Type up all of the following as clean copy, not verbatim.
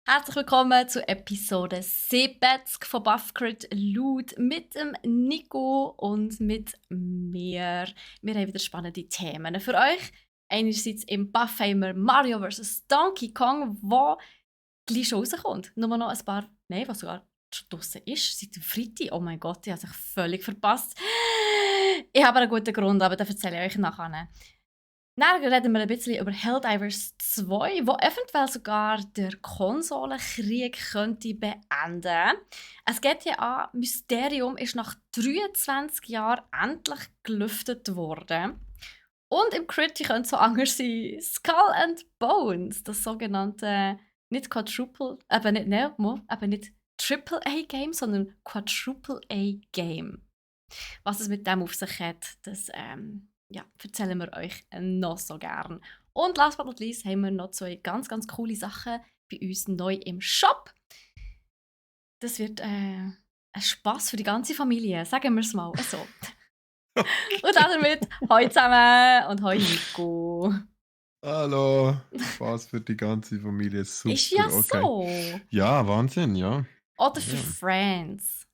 Herzlich willkommen zu Episode 70 von Buffcrit Loot mit dem Nico und mit mir. Wir haben wieder spannende Themen für euch. Einerseits im Buff haben wir Mario vs. Donkey Kong, wo gleich schon rauskommt. Nur noch ein paar, nein, was sogar schon draussen ist, seit dem Freitag. Oh mein Gott, ich habe es völlig verpasst. Ich habe einen guten Grund, aber den erzähle ich euch nachher. Dann reden wir ein bisschen über Helldivers 2, wo eventuell sogar der Konsolenkrieg könnte beenden. Ein GTA-Mysterium ist nach 23 Jahren endlich gelüftet worden. Und im Crit könnte es so anders sein. Skull and Bones, das sogenannte nicht Quadruple, nicht Triple A Game, sondern Quadruple A Game. Was es mit dem auf sich hat, das erzählen wir euch noch so gern. Und last but not least haben wir noch zwei ganz, ganz coole Sachen bei uns neu im Shop. Das wird ein Spass für die ganze Familie, sagen wir es mal so. Und damit, hoi zusammen und hoi Nico. Hallo, Spaß für die ganze Familie, super, Ist ja okay. so. Ja, Wahnsinn, ja. Oder für Ja. Friends.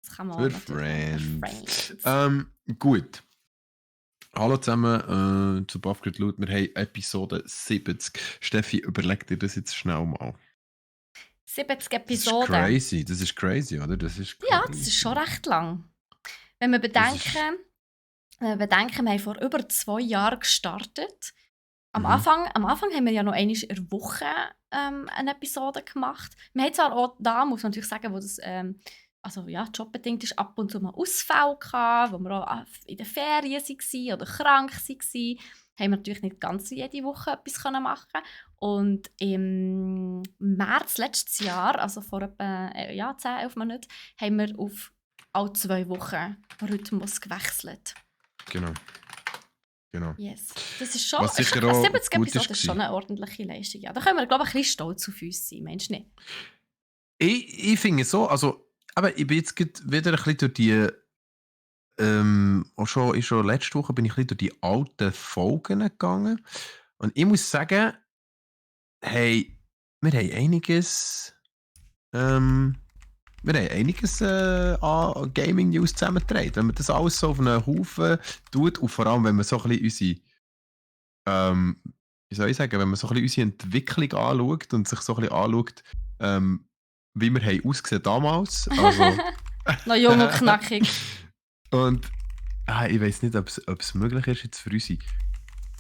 Das kann man Für auch natürlich machen. Friends. Gut. Hallo zusammen zu Buffcrit Loot. Wir haben Episode 70. Steffi, überleg dir das jetzt schnell mal. 70 Das ist Episoden. das ist crazy, oder? Das ist crazy. Ja, das ist schon recht lang. Wenn wir bedenken, wir haben vor über 2 Jahren gestartet. Am Anfang haben wir ja noch einmal in der Woche eine Episode gemacht. Wir haben zwar auch da, muss man natürlich sagen, wo das jobbedingt ist, ab und zu mal Ausfälle gehabt, wo wir auch in den Ferien waren oder krank waren, haben wir natürlich nicht ganz jede Woche etwas machen können. Und im März letztes Jahr, also vor etwa 10-11 Monaten, haben wir auf alle 2 Wochen Rhythmus gewechselt. Genau. Yes. Das ist schon, Was sicher auch 70 gut Episoden ist schon eine ordentliche Leistung. Ja, da können wir, glaube ich, ein bisschen stolz auf uns sein, meinst du nicht? Ich finde so, also, aber ich bin jetzt wieder ein bisschen durch die auch schon letzte Woche bin ich ein bisschen durch die alten Folgen gegangen. Und ich muss sagen, hey, wir haben einiges, an Gaming-News zusammengetragen. Wenn man das alles so auf einen Haufen tut und vor allem, wenn man so ein bisschen wie soll ich sagen, wenn man so ein bisschen unsere Entwicklung anschaut und sich so ein bisschen anschaut, wie wir haben ausgesehen damals. Also, Noch jung und knackig. Und ich weiß nicht, ob es möglich ist, jetzt für unsere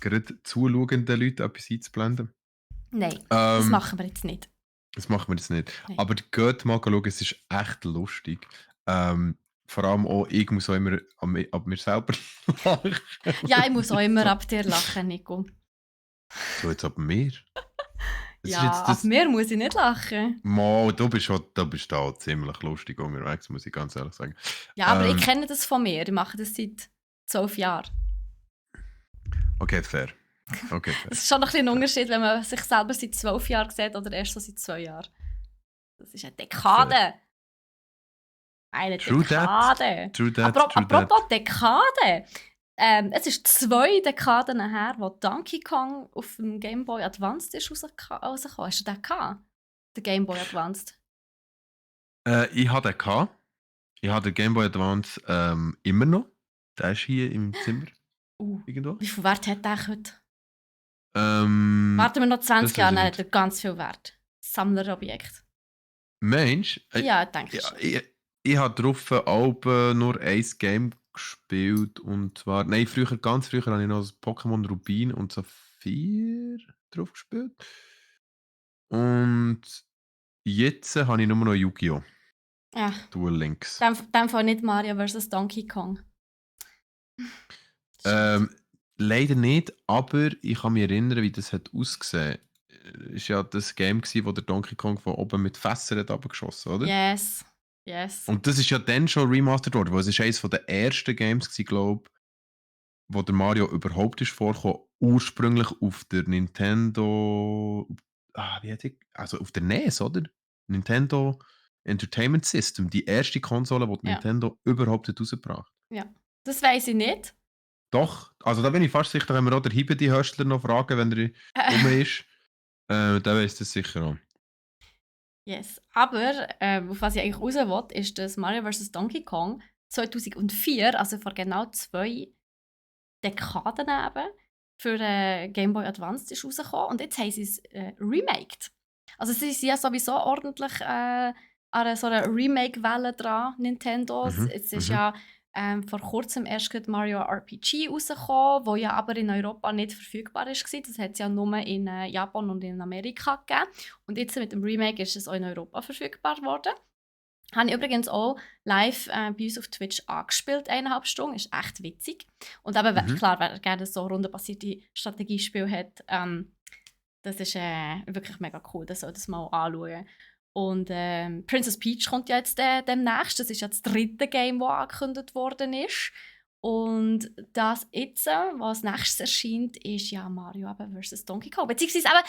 gerade zuschauenden Leute etwas einzublenden. Nein, das machen wir jetzt nicht. Das machen wir jetzt nicht. Nein. Aber geht mal schauen, es ist echt lustig. Vor allem auch, ich muss auch immer ab mir selber lachen. Ja, ich muss auch immer ab dir lachen, Nico. So, jetzt ab mir? Das Ja, ist jetzt ab mir muss ich nicht lachen. Mo, du bist da auch ziemlich lustig unterwegs, muss ich ganz ehrlich sagen. Ja, aber ich kenne das von mir. Ich mache das seit 12 Jahren. Okay, fair. Es ist schon ein bisschen ein Unterschied, wenn man sich selber seit 12 Jahren sieht oder erst so seit 2 Jahren. Das ist eine Dekade. Fair. Eine True Dekade. True that. Apropos Dekade. Es ist 2 Dekaden her, wo Donkey Kong auf dem Game Boy Advanced ist rausgekommen. Hast du den gehabt? Der Game Boy Advanced? Ich hatte den gehabt. Ich habe den Game Boy Advance immer noch. Der ist hier im Zimmer. Irgendwo. Wie viel Wert hat der heute? Warten wir noch 20 Jahre, dann hat er ganz viel Wert. Sammlerobjekt. Mensch? Ja, denke ich. Ich habe drauf auch nur ein Game gespielt. Und zwar, nein, ganz früher habe ich noch das Pokémon Rubin und Saphir drauf gespielt. Und jetzt habe ich nur noch Yu-Gi-Oh! Ja. Duel Links. Dem Fall nicht Mario vs. Donkey Kong. Leider nicht, aber ich kann mich erinnern, wie das hat ausgesehen. Es war ja das Game, wo der Donkey Kong von oben mit Fässern hat abgeschossen, oder? Yes. Und das ist ja dann schon remastered worden, weil es ist eines der ersten Games, glaube ich, wo der Mario überhaupt ist vorgekommen, ursprünglich auf der Nintendo. Also auf der NES, oder? Nintendo Entertainment System, die erste Konsole, die Nintendo überhaupt hat rausgebracht. Ja, das weiß ich nicht. Doch, also da bin ich fast sicher, da können wir auch den Hibedi-Höstler noch fragen, wenn er rum ist. Der weiss das sicher auch. Yes. Aber auf was ich eigentlich raus will, ist, dass Mario vs. Donkey Kong 2004, also vor genau 2 Dekaden eben, für Game Boy Advance ist rausgekommen. Und jetzt haben sie es remaked. Also sie sind ja sowieso ordentlich an so einer Remake-Welle dran, Nintendo. Es ist ja vor kurzem erst gerade Mario RPG rausgekommen, wo ja aber in Europa nicht verfügbar war. Das hat es ja nur in Japan und in Amerika gegeben. Und jetzt mit dem Remake ist es auch in Europa verfügbar geworden. Habe ich übrigens auch live bei uns auf Twitch angespielt, 1,5 Stunden. Ist echt witzig. Und eben, klar, wer gerne so rundenbasierte Strategiespiele hat, das ist wirklich mega cool. Das soll das mal anschauen. Und Princess Peach kommt ja jetzt demnächst. Das ist ja das 3. Game, das angekündigt worden ist. Und das jetzt, was nächstes erscheint, ist ja Mario vs. Donkey Kong. Beziehungsweise eben,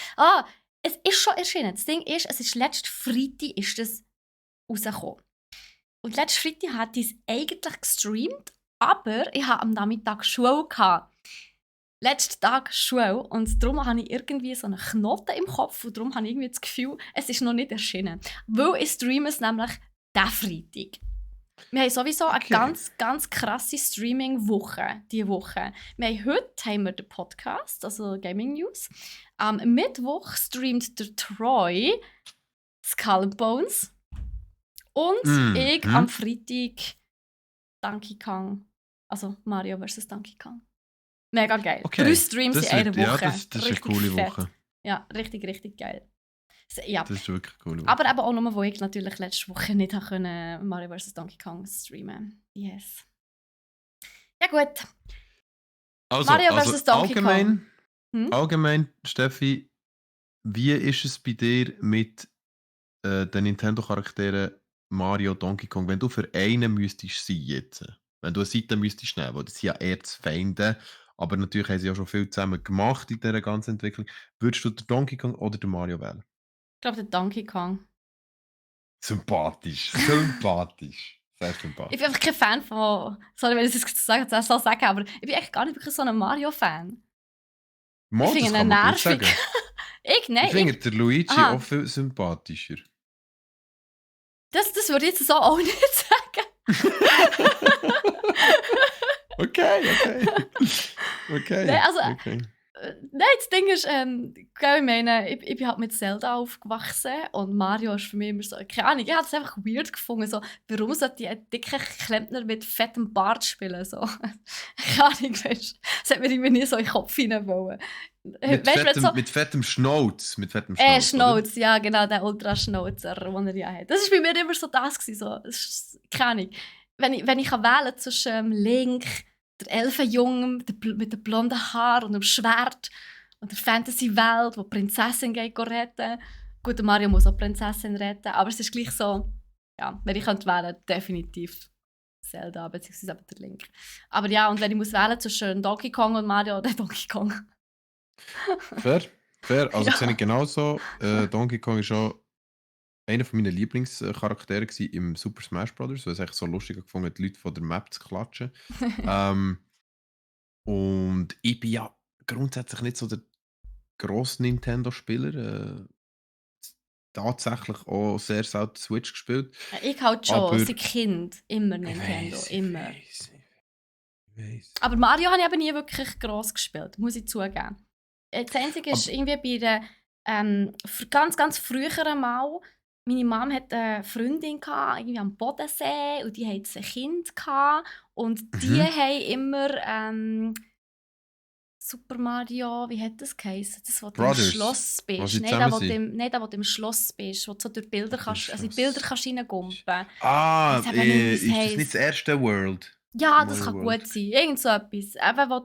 es ist schon erschienen. Das Ding ist, es ist letzten Freitag ist das rausgekommen. Und letzten Freitag hatte ich es eigentlich gestreamt, aber ich hatte am Nachmittag Schule gehabt. Letzten Tag Schule und darum habe ich irgendwie so einen Knoten im Kopf und darum habe ich irgendwie das Gefühl, es ist noch nicht erschienen. Weil ich streame es nämlich diesen Freitag. Wir haben sowieso eine ganz, ganz krasse Streaming-Woche diese Woche. Heute haben wir den Podcast, also Gaming News. Am Mittwoch streamt der Troy Skull and Bones. Und ich am Freitag Donkey Kong. Also Mario vs. Donkey Kong. Mega geil. Okay. 3 Streams in einer Woche. Ja, das ist eine coole Woche. Ja, richtig, richtig geil. Ja. Das ist wirklich eine coole Woche. Aber eben auch nur, wo ich natürlich letzte Woche nicht konnte Mario vs. Donkey Kong streamen. Yes. Ja gut. Mario vs. Donkey Kong. Allgemein, Steffi, wie ist es bei dir mit den Nintendo-Charakteren Mario, Donkey Kong, wenn du für einen müsstest sein jetzt? Wenn du eine Seite müsstest nehmen, weil das sind ja eher zu Feinde, aber natürlich haben sie ja schon viel zusammen gemacht in dieser ganzen Entwicklung. Würdest du den Donkey Kong oder den Mario wählen? Ich glaube, den Donkey Kong. Sympathisch, sympathisch. Sehr sympathisch. Ich bin einfach kein Fan von, sorry, wenn ich das so sagen, aber ich bin echt gar nicht wirklich so ein Mario-Fan. Ich finde ihn nervig. Ich finde der Luigi auch viel sympathischer. Das würde ich jetzt so auch nicht sagen. Okay. Nein, also, nein, das Ding ist, ich meine, ich bin halt mit Zelda aufgewachsen und Mario ist für mich immer so, keine Ahnung, ich habe es einfach weird gefunden, so, warum sollte ich einen dicken Klempner mit fettem Bart spielen, so. Keine Ahnung, weißt du, das hat mir irgendwie nie so in den Kopf hineinwollen. Mit fettem Schnauz. Schnauz, ja, genau, der Ultraschnauzer, den er ja hat. Das war bei mir immer so das gewesen, so, das ist, keine Ahnung. Wenn ich wählen kann zwischen Link, der Elfenjungen mit dem blonden Haar und dem Schwert und der Fantasy-Welt, wo die Prinzessin geht retten. Gut, der Mario muss auch die Prinzessin retten, aber es ist gleich so, ja, wenn ich könnte wählen, definitiv Zelda, beziehungsweise eben der Link. Aber ja, und wenn ich muss wählen zwischen Donkey Kong und Mario, dann Donkey Kong. Fair. Also sehe ich genauso. Donkey Kong ist auch einer meiner Lieblingscharaktere im Super Smash Bros., weil es echt so lustig gefunden, die Leute von der Map zu klatschen. Und ich bin ja grundsätzlich nicht so der grosse Nintendo-Spieler. Tatsächlich auch sehr selten Switch gespielt. Ich halt schon, seit Kind. Immer Nintendo, immer. Ich weiss. Aber Mario habe ich aber nie wirklich gross gespielt, muss ich zugeben. Das Einzige ist irgendwie bei der ganz, ganz früheren Mal, meine Mom hatte eine Freundin irgendwie am Bodensee und die hatte ein Kind und die haben immer Super Mario, wie hat das geheißen? Das, wo du im Schloss bist. Nein, wo du im Schloss bist, wo du so durch Bilder kannst, also in Bilder kannst reingumpen. Ist das nicht das erste World? Ja, das kann gut sein. Irgend so etwas. Eben, wo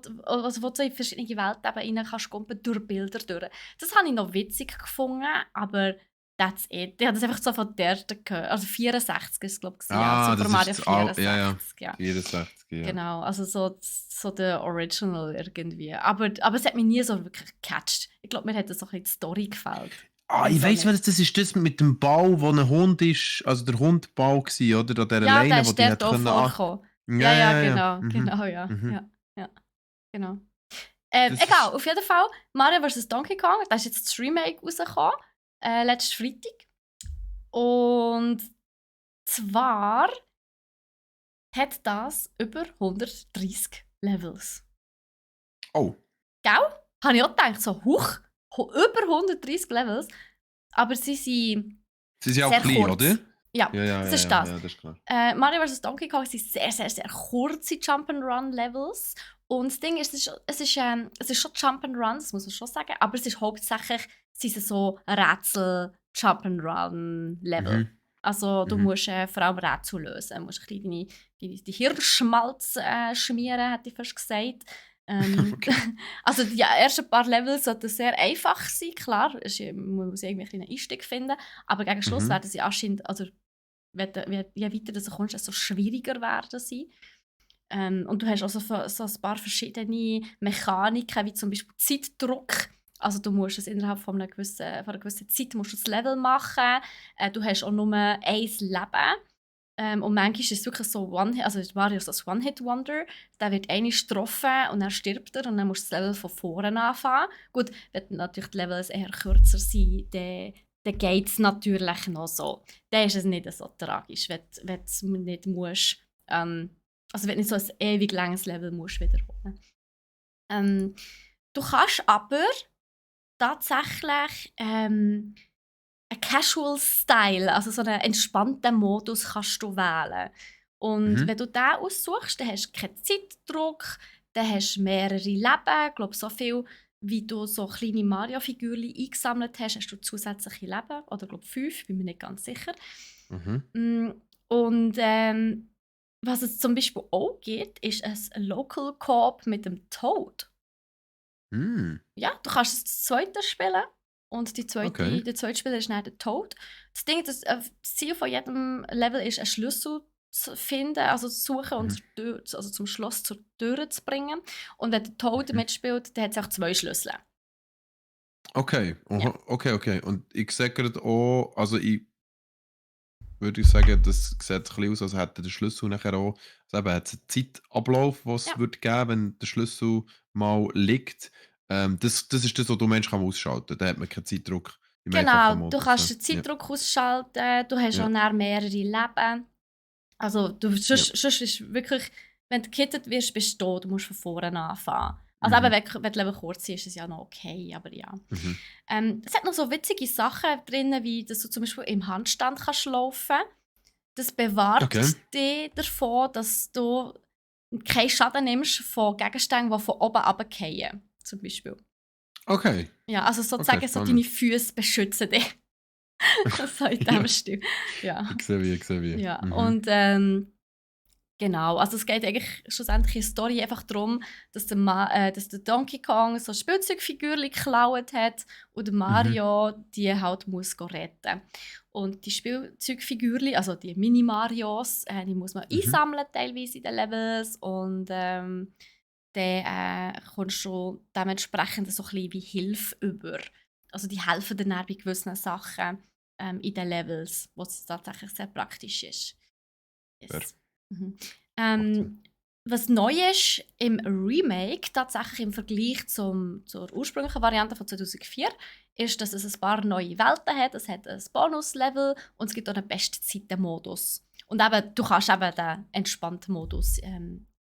du in verschiedene Welten rein kannst gumpen, durch Bilder durch. Das habe ich noch witzig gefunden, aber that's it. Ich habe das einfach so von der gehört. Also 64 ist es, glaube ich. Super Mario 64. Ja. 64, ja. Genau, also so der Original irgendwie. Aber es hat mich nie so wirklich gecatcht. Ich glaube, mir hat das so ein bisschen die Story gefällt. Ich weiss, was das ist. Das mit dem Ball, wo ein Hund ist. Also der Hundball war, oder? An dieser Leine, wo die hat vorkommen. Ja, genau. Genau. Egal, auf jeden Fall, Mario vs. Donkey Kong, da ist jetzt das Remake rausgekommen, letzten Freitag. Und zwar hat das über 130 Levels. Oh. Gell? Habe ich auch gedacht, so über 130 Levels. Aber sie sind Sie sind auch sehr klein, kurz. oder? Ja, Ja, das ist das. ja, das ist klar. Mario vs. Donkey Kong sind sehr, sehr, sehr kurze Jump'n'Run-Levels. Und das Ding ist, es ist schon Jump'n'Run, das muss man schon sagen, aber es ist hauptsächlich sind es so Rätsel-Jump'n'Run-Level. Mhm. Also du Mhm. musst vor allem Rätsel lösen. Du musst ein bisschen die Hirnschmalz schmieren, hätte ich fast gesagt. Okay. Also die ersten paar Level sollten sehr einfach sein, klar. Man muss irgendwie einen Einstieg finden. Aber gegen Schluss Mhm. werden sie anscheinend, also je weiter du kommst, desto schwieriger werden sie. Und du hast also so ein paar verschiedene Mechaniken, wie zum Beispiel Zeitdruck. Also du musst es innerhalb von einer gewissen Zeit musst du das Level machen. Du hast auch nur ein Leben. Und manchmal ist es wirklich so, also Mario ist das One-Hit-Wonder. Der wird einmal getroffen und dann stirbt er und dann musst du das Level von vorne anfangen. Gut, wenn natürlich die Levels eher kürzer sind, dann geht es natürlich noch so. Dann ist es nicht so tragisch, wenn du nicht musst, also wenn du nicht so ein ewig langes Level musst wiederholen. Du kannst aber tatsächlich einen Casual Style, also so einen entspannten Modus kannst du wählen. Und wenn du den aussuchst, dann hast du keinen Zeitdruck, dann hast du mehrere Leben, ich glaube so viel, wie du so kleine Mario-Figürchen eingesammelt hast, hast du zusätzliche Leben, oder glaube 5, bin mir nicht ganz sicher. Und was es zum Beispiel auch gibt, ist ein Local Co-op mit dem Toad. Ja, du kannst das zweite spielen und Okay. der zweite Spieler ist dann der Toad. Das Ding, das Ziel von jedem Level ist, einen Schlüssel zu finden, also zu suchen und also zum Schloss zur Tür zu bringen. Und wenn der Toad mitspielt, dann hat es auch 2 Schlüssel. Okay. Ja. Okay. Und ich sage gerade auch, also ich würde sagen, das sieht ein bisschen aus, als hätte der Schlüssel nachher auch, also eben hat es einen Zeitablauf, den es Ja. würde geben, wenn der Schlüssel mal liegt. Das ist das, was du Mensch ausschalten kann. Da hat man keinen Zeitdruck im einfachen Genau, du Modus. kannst den Zeitdruck ausschalten, du hast auch dann mehrere Leben. Also, sonst ist wirklich, wenn du gekittet wirst, bist du tot, du musst von vorne anfangen. Also eben, wenn die Level kurz sind, ist es ja noch okay, aber ja. Es hat noch so witzige Sachen drin, wie dass du zum Beispiel im Handstand kannst laufen. Das bewahrt dich davon, dass du keinen Schaden nimmst von Gegenständen, die von oben runterfallen, zum Beispiel. Okay. Ja, also sozusagen so deine Füße beschützen dich. So in dem Stil. Ja. Ich sehe wie. Ja, und genau, also es geht eigentlich schlussendlich in der Story einfach darum, dass der Donkey Kong so Spielzeugfigürchen geklaut hat und der Mario die halt muss retten. Und die Spielzeugfigürchen, also die Mini-Marios, die muss man einsammeln teilweise in den Levels und dann kommst du dementsprechend so ein bisschen wie Hilfe über. Also die helfen dir dann bei gewissen Sachen in den Levels, was tatsächlich sehr praktisch ist. Yes. Was neu ist im Remake, tatsächlich im Vergleich zur ursprünglichen Variante von 2004, ist, dass es ein paar neue Welten hat. Es hat ein Bonus-Level und es gibt auch einen Bestzeiten-Modus. Und eben, du kannst eben den entspannten Modus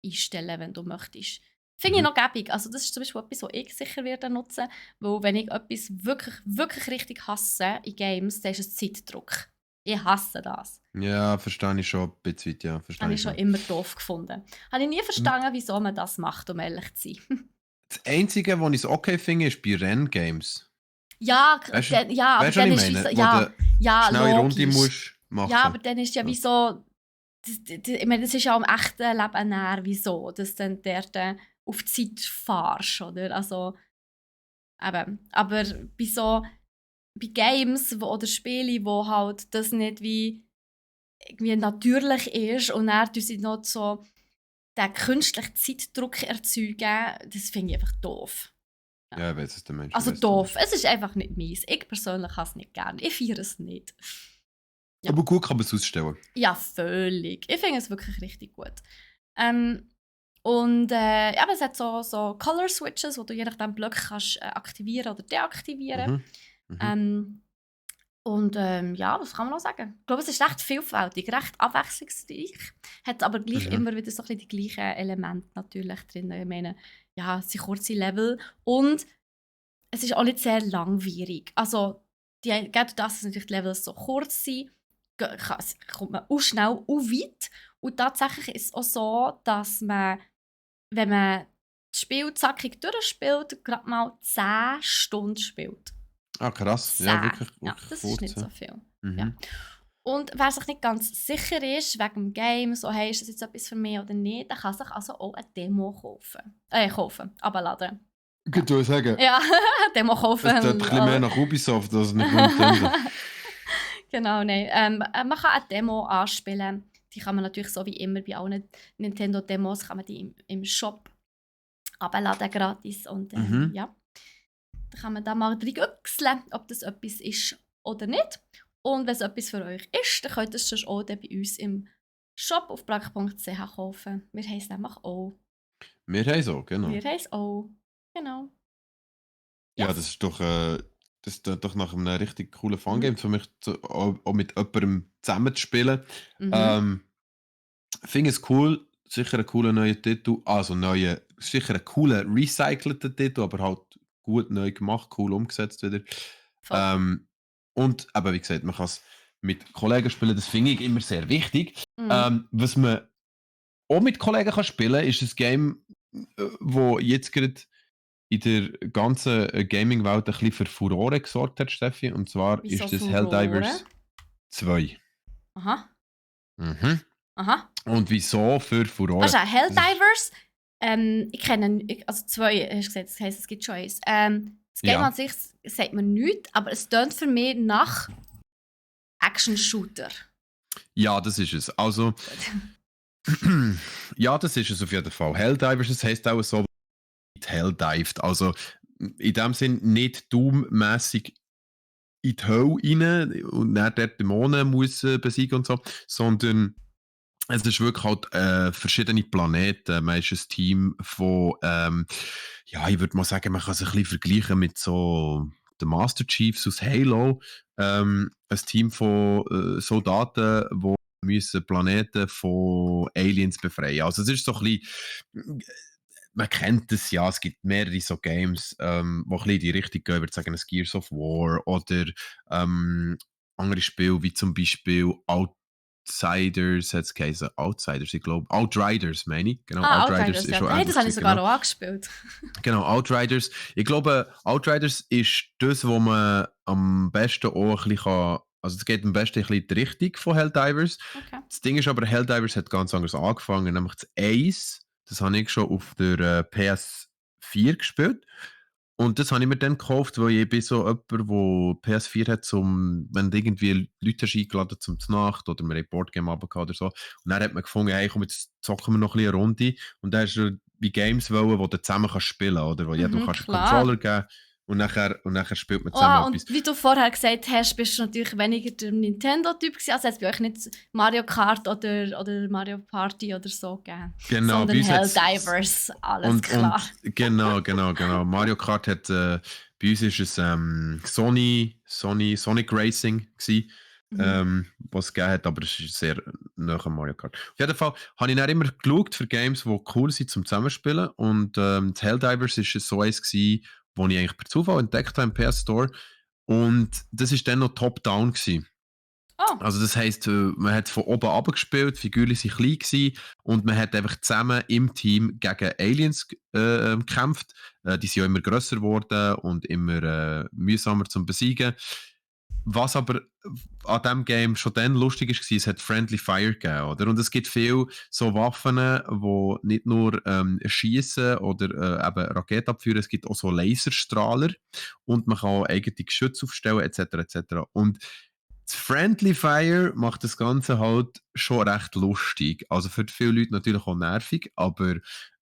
einstellen, wenn du möchtest. Finde ich noch gäbig. Also das ist zum Beispiel etwas, was ich sicher werde nutzen, weil wenn ich etwas wirklich, wirklich richtig hasse in Games, dann ist es Zeitdruck. Ich hasse das. Ja, verstehe ich schon ein bisschen weit, ja. Habe ich schon immer doof gefunden. Habe ich nie verstanden, wieso man das macht, um ehrlich zu sein. Das Einzige, was ich okay finde, ist bei Renngames. Ja, Weißt aber du, dann was ist ich wie so, meine? ja, Schnell eine Runde logisch. musst machen. Ja, aber dann ist ja wie so, ich meine, das ist ja im echten Leben näher, wieso, dass dann der auf die Zeit fahrst, oder? Also, eben. Aber bei Games oder Spielen, wo halt das nicht wie irgendwie natürlich ist und dann tun sie noch so den künstlichen Zeitdruck erzeugen, das finde ich einfach doof. Ja, ich weiß es, der Mensch. Also doof. Es ist einfach nicht meins. Ich persönlich habe es nicht gerne. Ich feiere es nicht. Ja. Aber gut kann man es ausstellen. Ja, völlig. Ich finde es wirklich richtig gut. Und aber es hat so Color Switches, wo du je nachdem Blöcke kannst aktivieren oder deaktivieren. Und ja, was kann man noch sagen? Ich glaube, es ist recht vielfältig, recht abwechslungsreich. Hat aber gleich Mhm. immer wieder so ein bisschen die gleichen Elemente natürlich drin. Ich meine, ja, es sind kurze Level und es ist auch nicht sehr langwierig. Also, gerade dadurch, dass natürlich die Levels so kurz sind, kommt man auch schnell auch weit. Und tatsächlich ist es auch so, dass man, wenn man das Spiel zackig durchspielt, gerade mal 10 Stunden spielt. Ah, krass. Ja, 10. wirklich, Ja, wirklich das ist kurz. nicht so Ja. viel. Ja. Mhm. Und wer sich nicht ganz sicher ist, wegen dem Game, so, hey, ist das jetzt etwas für mich oder nicht, der kann sich also auch eine Demo kaufen, abladen. Ja. Ich würde sagen, Ja, Demo es tut ein kaufen. bisschen mehr nach Ubisoft als nach Nintendo. Genau, nein. Man kann eine Demo anspielen. Die kann man natürlich so wie immer bei allen Nintendo-Demos kann man die im Shop abladen gratis. Und Mhm. ja, da kann man da mal reinguckseln, ob das etwas ist oder nicht. Und wenn es etwas für euch ist, dann könnt ihr es sonst auch dann bei uns im Shop auf brack.ch kaufen. Wir haben es nämlich auch. Wir haben so, genau. Wir haben es auch. Genau. Ja, das Yes. ist doch, das klingt doch nach einem richtig coolen Mhm. Fangame für mich, auch mit jemandem zusammen zu spielen. Mhm. Ähm, Finde es cool, sicher ein cooler neuer Titel, also sicher ein cooler recycelter Titel, aber halt gut neu gemacht, cool umgesetzt wieder. Voll. Ähm, und aber wie gesagt, man kann es mit Kollegen spielen, das finde ich immer sehr wichtig. Mhm. Was man auch mit Kollegen kann spielen, ist ein Game, wo jetzt gerade in der ganzen Gaming-Welt ein bisschen für Furore gesorgt hat, Steffi. Und zwar Wieso ist das Furore? Helldivers 2. Aha. Mhm. Aha. Und wieso für Weißt Furore? du, Das ist, Helldivers, ich kenne, also zwei, hast du gesagt, das heisst, es gibt schon eins. Das Game an ja. sich sagt mir nichts, aber es tönt für mich nach Action-Shooter. Ja, das ist es. Also, Gut. ja, das ist es auf jeden Fall. Helldivers, das heisst auch so, Helldived. Also, in dem Sinn nicht Doom-mässig in die Hölle rein und dann dort Dämonen muss besiegen und so, sondern es ist wirklich halt verschiedene Planeten. Man ist ein Team von, ja, ich würde mal sagen, man kann es ein bisschen vergleichen mit so den Master Chiefs aus Halo. Ein Team von Soldaten, die müssen Planeten von Aliens befreien. Also es ist so ein bisschen, man kennt es ja, es gibt mehrere so Games, die ein bisschen in die Richtung gehen. Ich würde sagen, ein Gears of War oder andere Spiele wie zum Beispiel Outsiders, hat es geheißen. Outsiders, ich glaube. Outriders, meine ich. Genau, Ah, Outriders Outriders, ist ja. schon Hey, das ähnlich habe ich gewesen, sogar genau. auch angespielt. Genau, Outriders. Ich glaube, Outriders ist das, wo man am besten auch ein bisschen kann. Also, es geht am besten ein bisschen in die Richtung von Helldivers. Okay. Das Ding ist aber, Helldivers hat ganz anders angefangen. Nämlich das Ace, das habe ich schon auf der PS4 gespielt. Und das habe ich mir dann gekauft, weil ich bin so jemand, der PS4 hat, wenn du irgendwie Leute hast eingeladen zum Nacht oder wir haben Boardgame runtergehauen oder so. Und dann hat man gefunden, hey, komm, jetzt zocken wir noch ein bisschen eine Runde. Und dann hast du wie Games wollen, wo du zusammen kannst spielen, oder? Wo jedem Mhm, kannst einen Controller klar. geben und nachher spielt man zusammen Ah, etwas. und wie du vorher gesagt hast, bist du natürlich weniger der Nintendo-Typ gewesen. Also jetzt bei euch nicht Mario Kart oder Mario Party oder so gegeben, Genau, bei sondern uns hat's Helldivers, alles klar. und genau. Mario Kart hat, bei uns ist es Sonic Racing gsi, Mhm. was es gegeben hat, aber es ist sehr nah an Mario Kart. Auf jeden Fall habe ich dann immer geschaut für Games, die cool sind zum Zusammenspielen und das Helldivers ist so eins gsi, wo ich eigentlich per Zufall entdeckt habe im PS Store und das ist dann noch Top-Down gsi. Oh. Also das heisst, man hat von oben runter gespielt, die Figuren waren klein gewesen, und man hat einfach zusammen im Team gegen Aliens gekämpft. Die sind ja immer grösser geworden und immer mühsamer zum Besiegen. Was aber an diesem Game schon dann lustig war, es hat Friendly Fire gegeben, oder? Und es gibt viele so Waffen, die nicht nur schießen oder eben Raketen abführen, es gibt auch so Laserstrahler und man kann auch eigene Geschütze aufstellen, etc. Und das Friendly Fire macht das Ganze halt schon recht lustig. Also für viele Leute natürlich auch nervig, aber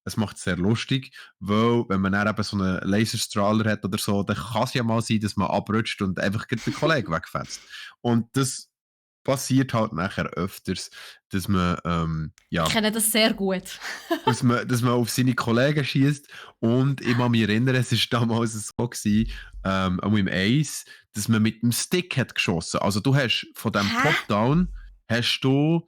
es macht es sehr lustig, weil wenn man dann eben so einen Laserstrahler hat oder so, dann kann es ja mal sein, dass man abrutscht und einfach gleich den Kollegen wegfetzt. Und das passiert halt nachher öfters, dass man, Ich kenne das sehr gut. dass man auf seine Kollegen schießt. Und ich kann mich erinnern, es war damals so gewesen, auch im Ace, dass man mit dem Stick hat geschossen. Also du hast von dem Hä? Top-Down hast du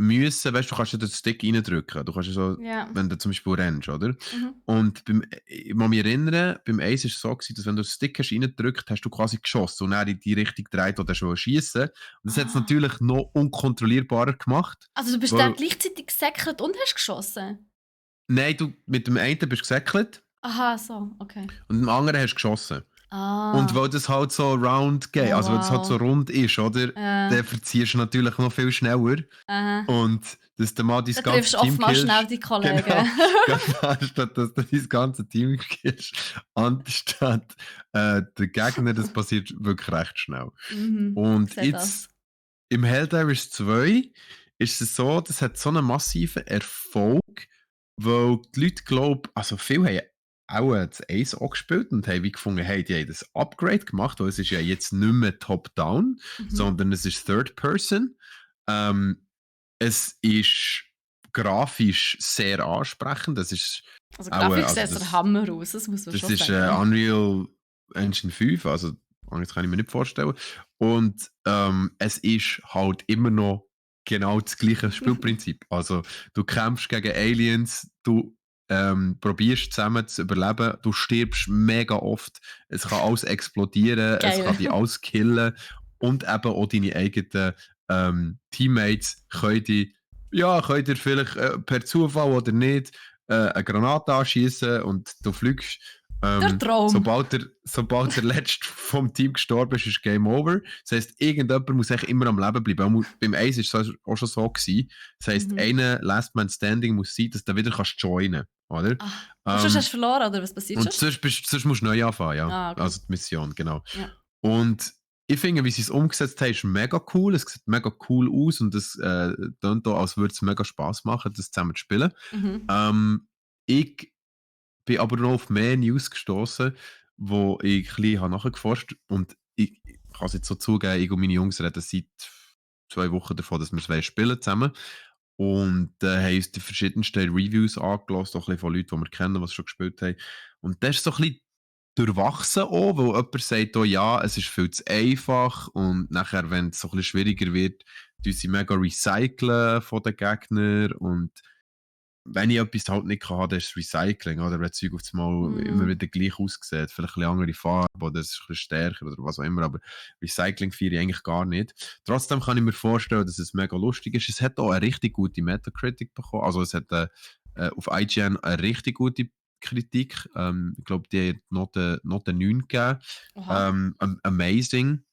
müssen, weißt du, kannst ja den Stick reindrücken. Du kannst ja so, Ja. wenn du zum Beispiel rennst, oder? Mhm. Und ich kann mich erinnern, beim Ace war es so gewesen, dass wenn du den Stick hast reingedrückt, hast du quasi geschossen und dann in die Richtung gedreht, wo du schon schießen. Und das hat es Ah. natürlich noch unkontrollierbarer gemacht. Also du bist Weil- da gleichzeitig gesäckelt und hast geschossen? Nein, du mit dem einen bist du gesäckelt Aha, so, okay. und dem anderen hast du geschossen. Ah. Und weil das halt so round geht, Oh, also weil das halt so wow. rund ist, oder? Dann verziehst du natürlich noch viel schneller. Aha. Und dass du mal dein Da triffst ganze du Team oftmals killst. schnell die Kollegen. Genau, anstatt dass du dein ganze Team killst, anstatt der Gegner, das passiert wirklich recht schnell. Mhm, Und ich sehe jetzt im Helldivers 2 ist es so, das hat so einen massiven Erfolg, weil die Leute glauben, also viele haben auch das Ace auch gespielt und haben wie gefunden, hey, die haben das Upgrade gemacht, weil es ist ja jetzt nicht mehr Top-Down, Mhm. sondern es ist Third Person. Es ist grafisch sehr ansprechend. Das ist Also auch, Grafik also sieht das, der Hammer aus, das muss man das schon ist sagen. Unreal Engine 5, also das kann ich mir nicht vorstellen. Und es ist halt immer noch genau das gleiche Spielprinzip. Also du kämpfst gegen Aliens, du probierst zusammen zu überleben, du stirbst mega oft, es kann alles explodieren, es Geil. kann dich alles killen und eben auch deine eigenen Teammates können dir vielleicht per Zufall oder nicht eine Granate anschießen und du fliegst. Der Traum. Sobald der letzte vom Team gestorben ist, ist Game Over. Das heisst, irgendjemand muss echt immer am Leben bleiben. Auch beim Ace war es auch schon so gewesen. Das heisst, einer Last Man Standing muss sein, dass du wieder kannst joinen, oder? Und sonst hast du verloren, oder was passiert Und sonst musst du neu anfangen, ja. Ah, okay. Also die Mission, genau. Ja. Und ich finde, wie sie es umgesetzt haben, ist mega cool. Es sieht mega cool aus und es klingt auch, als würde es mega Spass machen, das zusammen zu spielen. Mhm. Ich bin aber noch auf mehr News gestoßen, wo ich ein bisschen nachgeforscht habe. Und ich kann es jetzt so zugeben, ich und meine Jungs reden seit 2 Wochen davon, dass wir es spielen zusammen. Und haben uns die verschiedensten Reviews angelassen, auch ein bisschen von Leuten, die wir kennen, die schon gespielt haben. Und das ist so ein bisschen durchwachsen auch, weil jemand sagt auch, ja, es ist viel zu einfach und nachher, wenn es so ein bisschen schwieriger wird, tun sie mega recyceln von den Gegnern und wenn ich etwas halt nicht kann, dann ist das Recycling, oder? Wenn das Zeug auf einmal immer wieder gleich aussieht, vielleicht ein bisschen andere Farbe oder es ist ein bisschen stärker oder was auch immer, aber Recycling feiere ich eigentlich gar nicht. Trotzdem kann ich mir vorstellen, dass es mega lustig ist. Es hat auch eine richtig gute Metacritic bekommen, also es hat auf IGN eine richtig gute Kritik. Ich glaube, die hat Note 9 gegeben. Oha. Amazing.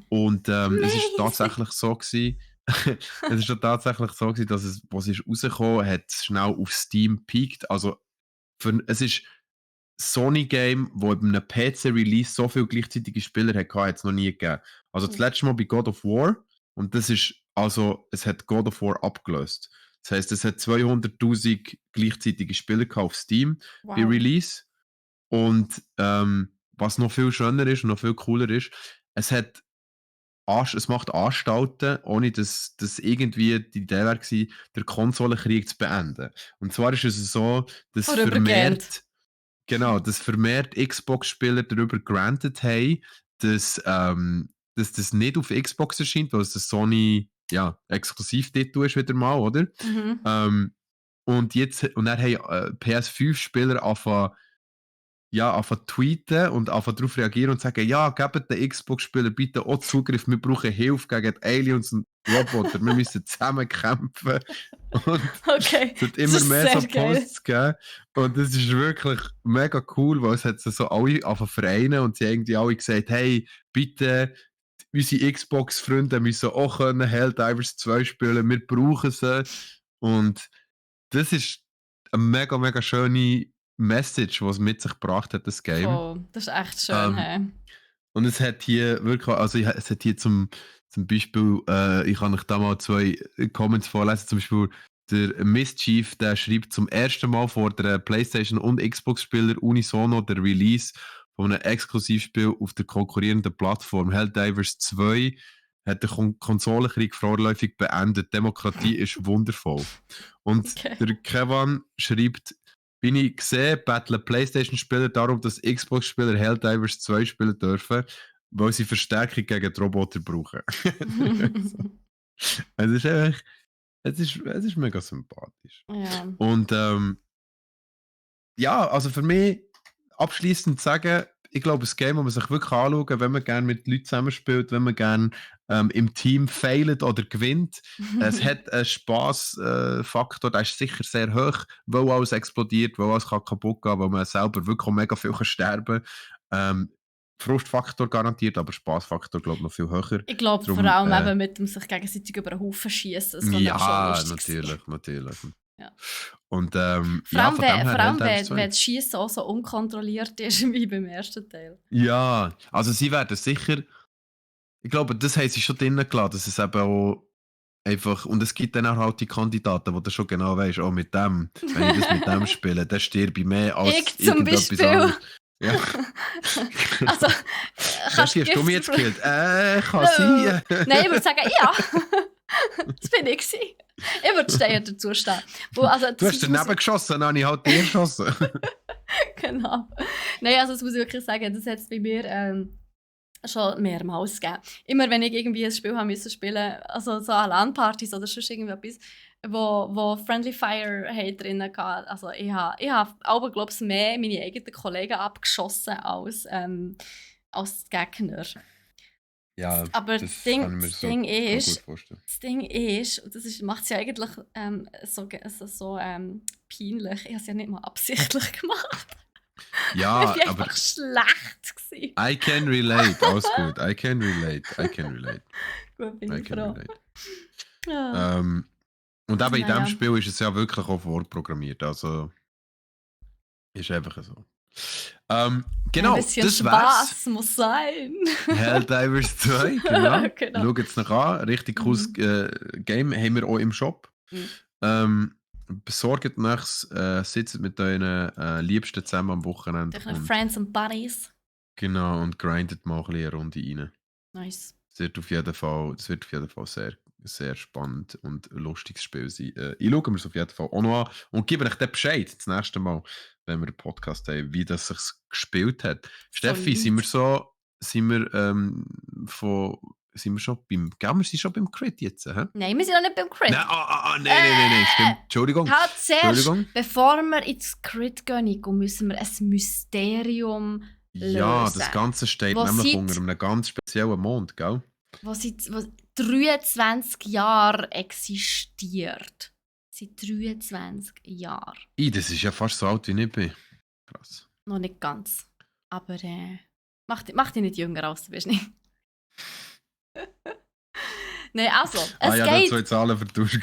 Und es ist Amazing. tatsächlich so gewesen, es ist ja tatsächlich so gewesen, dass es, was ist rausgekommen, hat es schnell auf Steam peaked. Also es ist Sony Game, wo bei einem PC-Release so viele gleichzeitige Spieler hatte, hat es noch nie gegeben. Also das letzte Mal bei God of War und das ist, also es hat God of War abgelöst. Das heisst, es hat 200'000 gleichzeitige Spieler gehabt auf Steam bei Wow. Release. Und was noch viel schöner ist und noch viel cooler ist, es macht Anstalten, ohne dass irgendwie die Idee war, den Konsolenkrieg zu beenden. Und zwar ist es so, dass Vorübergehend. vermehrt Xbox-Spieler darüber granted haben, dass das nicht auf Xbox erscheint, weil es ein Sony Exklusivtitel ist wieder mal, oder? Mhm. Und dann haben PS5-Spieler anfangen tweeten und anfangen darauf reagieren und sagen, ja, gebt den Xbox-Spielern bitte auch Zugriff, wir brauchen Hilfe gegen die Aliens und Roboter, wir müssen zusammen kämpfen. Und Okay, es hat das immer ist mehr so sehr geil. Posts gegeben und das ist wirklich mega cool, weil es hat so alle anfangen vereinen und sie haben irgendwie alle gesagt, hey, bitte, unsere Xbox-Freunde müssen auch können Helldivers 2 spielen, wir brauchen sie. Und das ist eine mega, mega schöne Message, was es mit sich gebracht hat, das Game. Voll. Das ist echt schön. Hey. Und es hat hier wirklich, also es hat hier zum Beispiel, ich kann euch da mal 2 Comments vorlesen, zum Beispiel der Mischief, der schreibt zum ersten Mal vor der PlayStation und Xbox-Spieler unisono der Release von einem Exklusivspiel auf der konkurrierenden Plattform Helldivers 2 hat der Konsolenkrieg vorläufig beendet. Demokratie ist wundervoll. Und Okay. der Kevin schreibt, bin ich gesehen, battlen PlayStation-Spieler darum, dass Xbox-Spieler Helldivers 2 spielen dürfen, weil sie Verstärkung gegen die Roboter brauchen. Es ist einfach, es ist mega sympathisch. Ja. Und ja, also für mich abschließend sagen, ich glaube, ein Game, das man sich wirklich anschauen kann, wenn man gerne mit Leuten zusammenspielt, wenn man gerne im Team failt oder gewinnt. Es hat einen Spaßfaktor, der ist sicher sehr hoch, weil alles explodiert, weil alles kann kaputt gehen, weil man selber wirklich auch mega viel kann sterben kann. Frustfaktor garantiert, aber Spaßfaktor glaube ich noch viel höher. Ich glaube vor Darum, allem eben mit dem sich gegenseitig über den Haufen schießen. Das kann eben schon Ja, lustig sein. natürlich. Ja. Und Vor ja, allem, von dem her vor allem Helldivers 2. wenn das Schießen auch so unkontrolliert ist wie beim ersten Teil. Ja, also sie werden sicher, ich glaube, das haben sie schon drinnen gelassen, dass es eben auch einfach, und es gibt dann auch halt die Kandidaten, wo du schon genau weißt, auch mit dem, wenn ich das mit dem spiele, dann stirbe ich mehr als Ich zum irgendetwas Beispiel. anderes. Ja. Also, Das kannst hast du mir jetzt gekillt. Kann sein. Nein, ich würde sagen, ja. Das bin ich gewesen. Ich würde stehen dazu stehen. Also, Du hast daneben geschossen, dann habe ich halt dir geschossen. Genau. Nein, also das muss ich wirklich sagen, das hat es bei mir schon mehrmals gegeben. Immer wenn ich irgendwie ein Spiel haben müssen spielen, also so an LAN-Partys oder sonst irgendetwas, wo Friendly Fire drin hatte. Also ich habe aber, glaube ich, mehr meine eigenen Kollegen abgeschossen als die Gegner. Ja, Aber das das kann ich mir so Ding gut ist, vorstellen. und das macht es ja eigentlich so peinlich, ich habe es ja nicht mal absichtlich gemacht. Ja, Ich war aber einfach schlecht gewesen. I can relate, alles gut. I can relate. Gut, bin I ich can froh. relate. Ja. Und eben in Naja. diesem Spiel ist es ja wirklich auch vorprogrammiert, also ist einfach so. Genau, Ein bisschen das wär's. Spaß muss sein. Helldivers 2, genau. Genau. Schaut es noch an, richtig cooles Game, haben wir auch im Shop. Mhm. Besorgt nachs, sitzt mit euren Liebsten zusammen am Wochenende. Durch Und, Friends and Buddies. genau, und grindet mal ein bisschen eine Runde rein. Nice. Das wird auf jeden Fall sehr, sehr spannend und lustiges Spiel sein. Ich schaue mir es auf jeden Fall auch noch an und gebe euch dann Bescheid das nächste Mal, wenn wir einen Podcast haben, wie das sich gespielt hat. Steffi, sind wir schon beim Crit jetzt? Hä? Nein, wir sind noch nicht beim Crit. Nein, stimmt. Entschuldigung. Halt zuerst, Entschuldigung. bevor wir ins Crit gehen, Nico, müssen wir ein Mysterium Ja, lösen. das Ganze steht Was nämlich seit- unter einem ganz speziellen Mond, gell? Was seit 23 Jahren existiert. Seit 23 Jahren. Das ist ja fast so alt, wie ich bin. Krass. Noch nicht ganz. Aber mach dich nicht jünger als du bist. Nicht. Nein, also, es ja, da geht. zwei Zahlen vertauscht.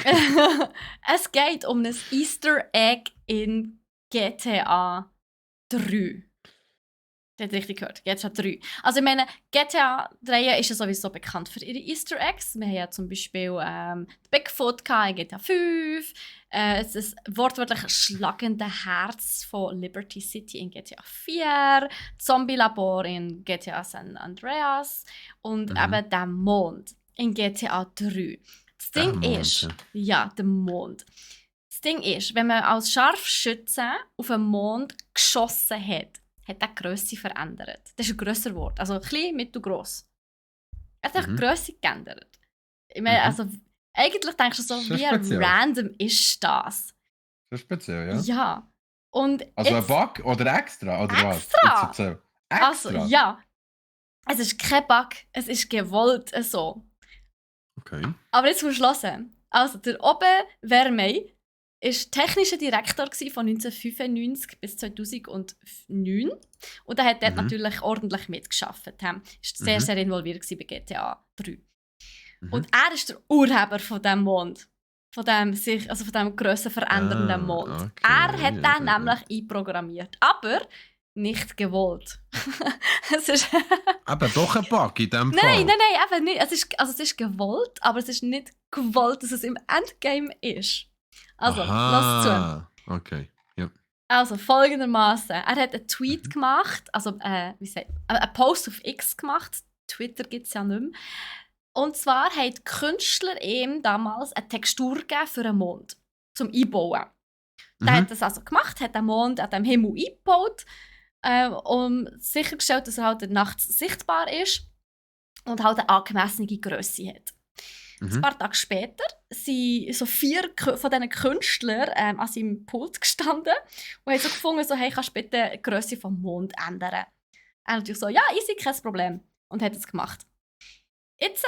Es geht um ein Easter Egg in GTA 3. Das hat richtig gehört, GTA 3. Also ich meine, GTA 3 ist ja sowieso bekannt für ihre Easter Eggs. Wir haben ja zum Beispiel Bigfoot in GTA 5. Es ist wortwörtlich schlagende Herz von Liberty City in GTA 4. Zombie-Labor in GTA San Andreas. Und eben der Mond in GTA 3. Das Der Ding Mond, ist, ja. ja, der Mond. Das Ding ist, wenn man als Scharfschütze auf den Mond geschossen hat die Grösse verändert. Das ist ein grösser Wort. Also klein, mittelgross. Es hat die Grösse geändert. Ich meine, also eigentlich denkst du so, Schon wie speziell. random ist das? Das ist speziell, ja. Ja. Und Also jetzt, ein Bug oder extra? Oder Extra! Was? Jetzt also, extra? ja. Es ist kein Bug, es ist gewollt so. Okay. Aber jetzt musst du hören. Also, der Oberwermey war technischer Direktor von 1995 bis 2009. Und er hat dort natürlich ordentlich mitgearbeitet. Er war sehr, sehr involviert bei GTA 3. Und er ist der Urheber von diesem Mond. Von diesem grösser verändernden Mond. Okay. Er hat den nämlich einprogrammiert. Aber nicht gewollt. Es ist Aber doch ein Bug in dem Nein, Fall. eben nicht. Es ist gewollt, aber es ist nicht gewollt, dass es im Endgame ist. Also, lass zu. Okay, ja. Also, folgendermaßen: Er hat einen Tweet gemacht, also einen Post auf X gemacht. Twitter gibt es ja nicht mehr. Und zwar haben die Künstler ihm damals eine Textur gegeben für einen Mond, zum Einbauen. Der hat das also gemacht, hat den Mond an dem Himmel eingebaut, sichergestellt, dass er halt nachts sichtbar ist und halt eine angemessene Grösse hat. Ein paar Tage später sind so 4 von diesen Künstlern an seinem Pult gestanden und haben so gefunden, so, hey, kannst du bitte die Grösse vom Mond ändern? Er natürlich so, ja, easy, kein Problem. Und hat es gemacht. Jetzt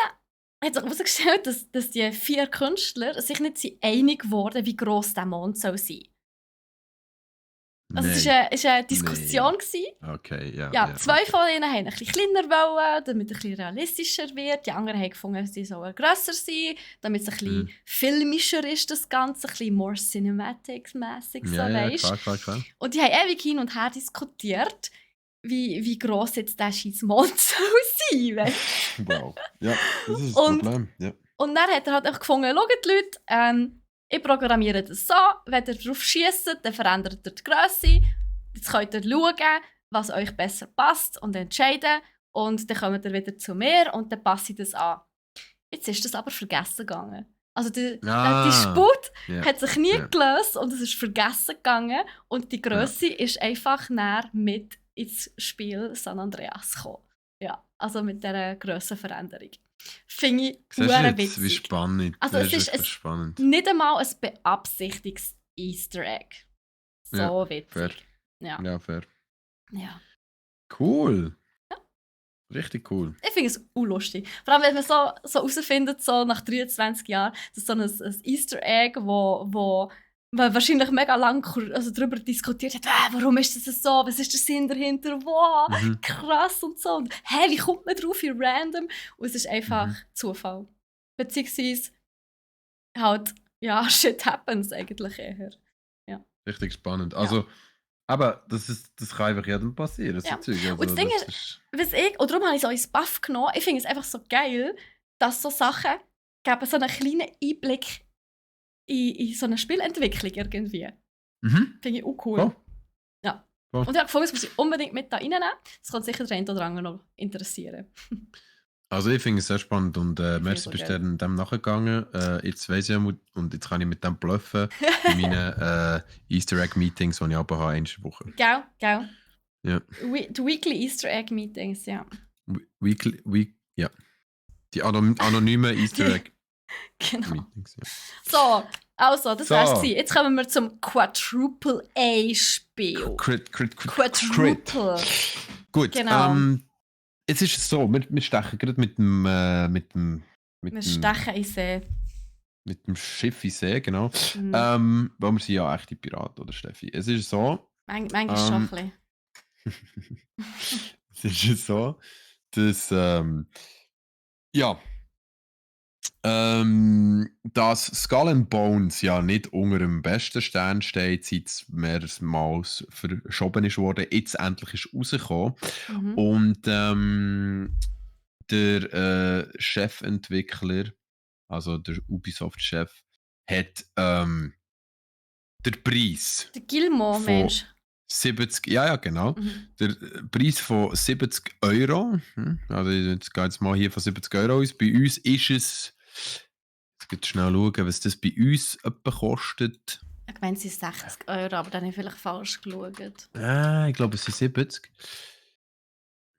hat sich herausgestellt, dass die 4 Künstler sich nicht einig wurden, wie gross der Mond soll sein. Also es war eine Diskussion. Okay, ja. Ja, 2 von ihnen wollten ein bisschen kleiner wollen, damit es ein bisschen realistischer wird. Die anderen haben gefunden, sie sollen grösser sein, damit es ein bisschen filmischer ist, das Ganze, ein bisschen more cinematic-mässig, so weisst. Klar. Und die haben ewig hin und her diskutiert, wie gross jetzt der scheiß Mond soll sein, weißt? Wow, ja, das ist das Problem. Ja. Und dann hat er halt auch gefunden, schaut die Leute, ich programmiere das so, wenn ihr darauf schiesst, dann verändert ihr die Grösse. Jetzt könnt ihr schauen, was euch besser passt und entscheiden. Und dann kommt ihr wieder zu mir und dann passe ich das an. Jetzt ist das aber vergessen gegangen. Also der Disput hat sich nie gelöst und es ist vergessen gegangen. Und die Grösse ist einfach näher mit ins Spiel San Andreas gekommen. Ja, also mit dieser Grössenveränderung. Finde ich sehr witzig. Wie spannend. Also es ist spannend. Nicht einmal ein beabsichtigtes Easter Egg. So witzig. Fair. Ja, fair. Ja. Cool. Ja. Richtig cool. Ich finde es lustig. Vor allem, wenn man so herausfindet, so nach 23 Jahren, dass so ein Easter Egg, wo man wahrscheinlich mega lang darüber diskutiert hat, warum ist das so, was ist der Sinn dahinter, wow, krass und so. Und, wie kommt man drauf, wie random? Und es ist einfach Zufall. Beziehungsweise halt, ja, shit happens eigentlich eher. Ja. Richtig spannend. Also, aber das kann einfach jedem passieren. Ja. So Zeug. Also, und das Ding ist, und darum habe ich so ins Buff genommen, ich finde es einfach so geil, dass so Sachen geben so einen kleinen Einblick in so eine Spielentwicklung irgendwie. Finde ich auch cool. Oh. Ja. Oh. Und ich habe gefunden, das muss ich unbedingt mit da reinnehmen. Das kann sicher den einen oder anderen noch interessieren. Also ich finde es sehr spannend und merci, bist du dem nachgegangen. Jetzt weiss ich und jetzt kann ich mit dem bluffen in meinen Easter Egg Meetings, die ich aber habe, einmal in der Woche. Gell. Ja. Die Weekly Easter Egg Meetings, ja. Ja. Die anonymen Easter Egg Genau. Meetings, ja. So, also, das wär's gewesen. Jetzt kommen wir zum Quadruple A Spiel. Quadruple. Gut, genau. Jetzt ist es so, wir stechen gerade mit dem stechen in See. Mit dem Schiff in See, genau. Weil wir sind ja echte Piraten, oder Steffi? Es ist so... Manchmal schon ein bisschen. Es ist so, dass... dass Skull and Bones ja nicht unter dem besten Stern steht, seit es mehrmals verschoben ist worden. Jetzt endlich ist es rausgekommen. Und der Chefentwickler, also der Ubisoft-Chef, hat den Preis. Der Gilmo, Mensch. 70, ja, genau. Der Preis von 70 €. Also, jetzt geht es mal hier von 70 € aus. Bei uns ist es. Jetzt geht schnell schauen, was das bei uns etwa kostet. Ich meine, es sind 60 €, aber dann habe ich vielleicht falsch geschaut. Ich glaube, es sind 70.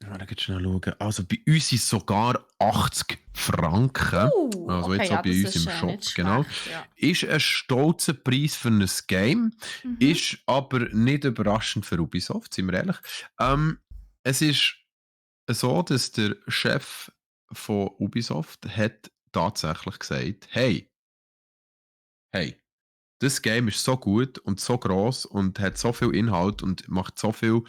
Ja, dann geht schnell schauen. Also, bei uns sind es sogar 80 Franken. Also, okay, jetzt auch bei uns im Shop. Genau. Ja. Ist ein stolzer Preis für ein Game. Ist aber nicht überraschend für Ubisoft, sind wir ehrlich. Es ist so, dass der Chef von Ubisoft hat tatsächlich gesagt, hey, das Game ist so gut und so gross und hat so viel Inhalt und macht so viel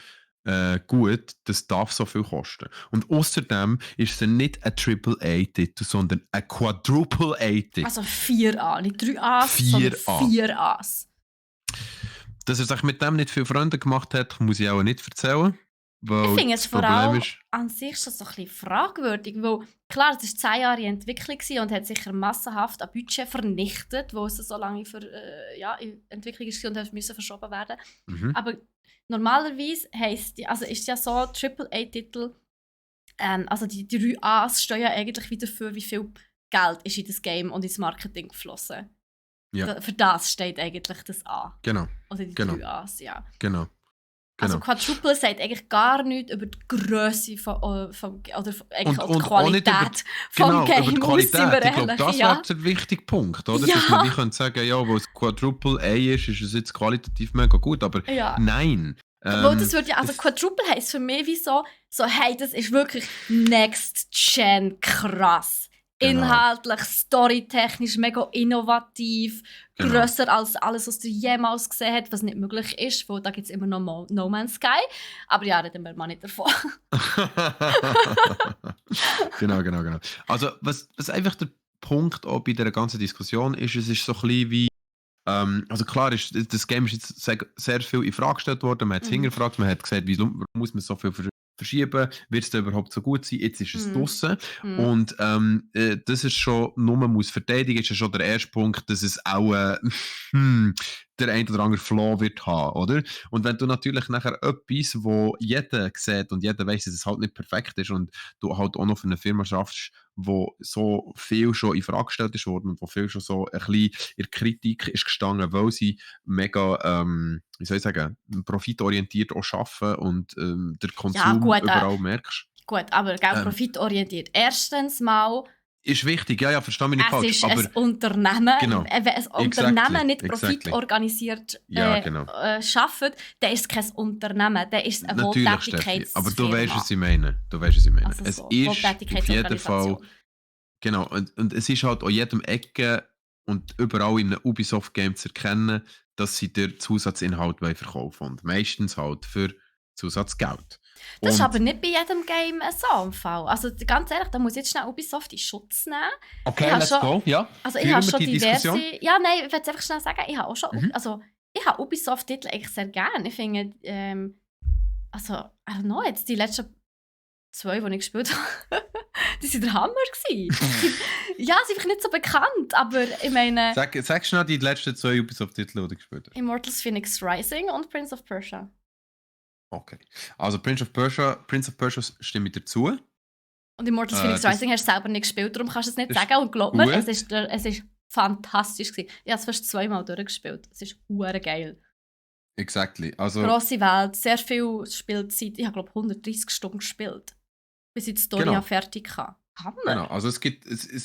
gut, das darf so viel kosten. Und außerdem ist es nicht ein AAA-Titel, sondern ein Quadruple A-Titel. Also 4 A, nicht 3 A's, sondern 4 A's. Dass er sich mit dem nicht viele Freunde gemacht hat, muss ich auch nicht erzählen. Ich finde es vor allem an sich schon so ein bisschen fragwürdig, weil klar, es war 10 Jahre in Entwicklung und hat sicher massenhaft an Budget vernichtet, wo es so lange in Entwicklung war und musste verschoben werden. Aber normalerweise ist ja so, AAA-Titel Also die 3 A's stehen ja eigentlich wieder für, wie viel Geld ist in das Game und ins Marketing geflossen. Ja. Für das steht eigentlich das A. Genau. Oder die Genau. 3 A's, ja. Genau. Also Genau. Quadruple sagt eigentlich gar nichts über die Grösse oder eigentlich auch die auch nicht Qualität vom Game. über die aus, sind wir Qualität. Ich glaube, ehrlich, das ja. wäre der wichtige Punkt, oder? Ja. Dass man wie könnte sagen, ja, wo es Quadruple A ist es jetzt qualitativ mega gut, aber Ja. nein. Weil das würde ja, also Quadruple heisst für mich wie so, hey, das ist wirklich Next Gen krass. Genau. Inhaltlich, storytechnisch mega innovativ, Genau. grösser als alles, was du jemals gesehen hast, was nicht möglich ist, weil da gibt es immer noch No Man's Sky. Aber ja, reden wir mal nicht davon. genau. Also, was einfach der Punkt auch bei dieser ganzen Diskussion ist, es ist so ein bisschen wie. Also klar, das Game ist jetzt sehr viel in Frage gestellt worden, man hat es hingefragt, man hat gesagt, warum muss man so viel verschieben, wird es da überhaupt so gut sein, jetzt ist es draussen. Und das ist schon, nur man muss verteidigen, ist ja schon der erste Punkt, dass es auch der ein oder andere Flaw wird haben, oder? Und wenn du natürlich nachher etwas, wo jeder sieht und jeder weiss, dass es halt nicht perfekt ist und du halt auch noch für eine Firma schaffst, wo so viel schon in Frage gestellt ist worden und wo viel schon so ein bisschen in der Kritik ist gestanden, weil sie mega, wie soll ich sagen, profitorientiert auch arbeiten und der Konsum überall merkst. Gut, aber profitorientiert. Erstens mal ist wichtig, ja, verstehe mich nicht falsch. Es ist ein Unternehmen. Genau. Wenn ein Unternehmen nicht profitorganisiert arbeitet, dann ist es kein Unternehmen, dann ist es eine Wohltätigkeitsfirma. Aber du weißt, was ich meine. Also es so, ist auf jeden Fall... Genau, und es ist halt an jedem Ecke und überall in einem Ubisoft-Game zu erkennen, dass sie den Zusatzinhalt verkaufen wollen. Und meistens halt für Zusatzgeld. Das ist aber nicht bei jedem Game so im Fall. Also ganz ehrlich, da muss ich jetzt schnell Ubisoft in Schutz nehmen. Okay, let's go. Ja. Also ich habe schon diverse... Ja, nein, ich will es einfach schnell sagen, ich habe auch schon... Also ich habe Ubisoft-Titel eigentlich sehr gerne. Ich finde... also, I don't know, jetzt die letzten 2, die ich gespielt habe, die waren der Hammer gewesen. Ja, sie sind einfach nicht so bekannt, aber ich meine... Sag schnell die letzten 2 Ubisoft-Titel, die du gespielt hast. Immortals Phoenix Rising und Prince of Persia. Okay. Also Prince of Persia stimme ich dazu. Und Immortals Phoenix Rising hast du selber nicht gespielt, darum kannst du es nicht sagen. Und glaub mir, es ist fantastisch gewesen. Ich habe es fast 2-mal durchgespielt. Es ist hure geil. Exactly. Also, grosse Welt, sehr viel Spielzeit. Ich habe glaube 130 Stunden gespielt, bis ich die Story fertig hatte. Hammer. Genau. Also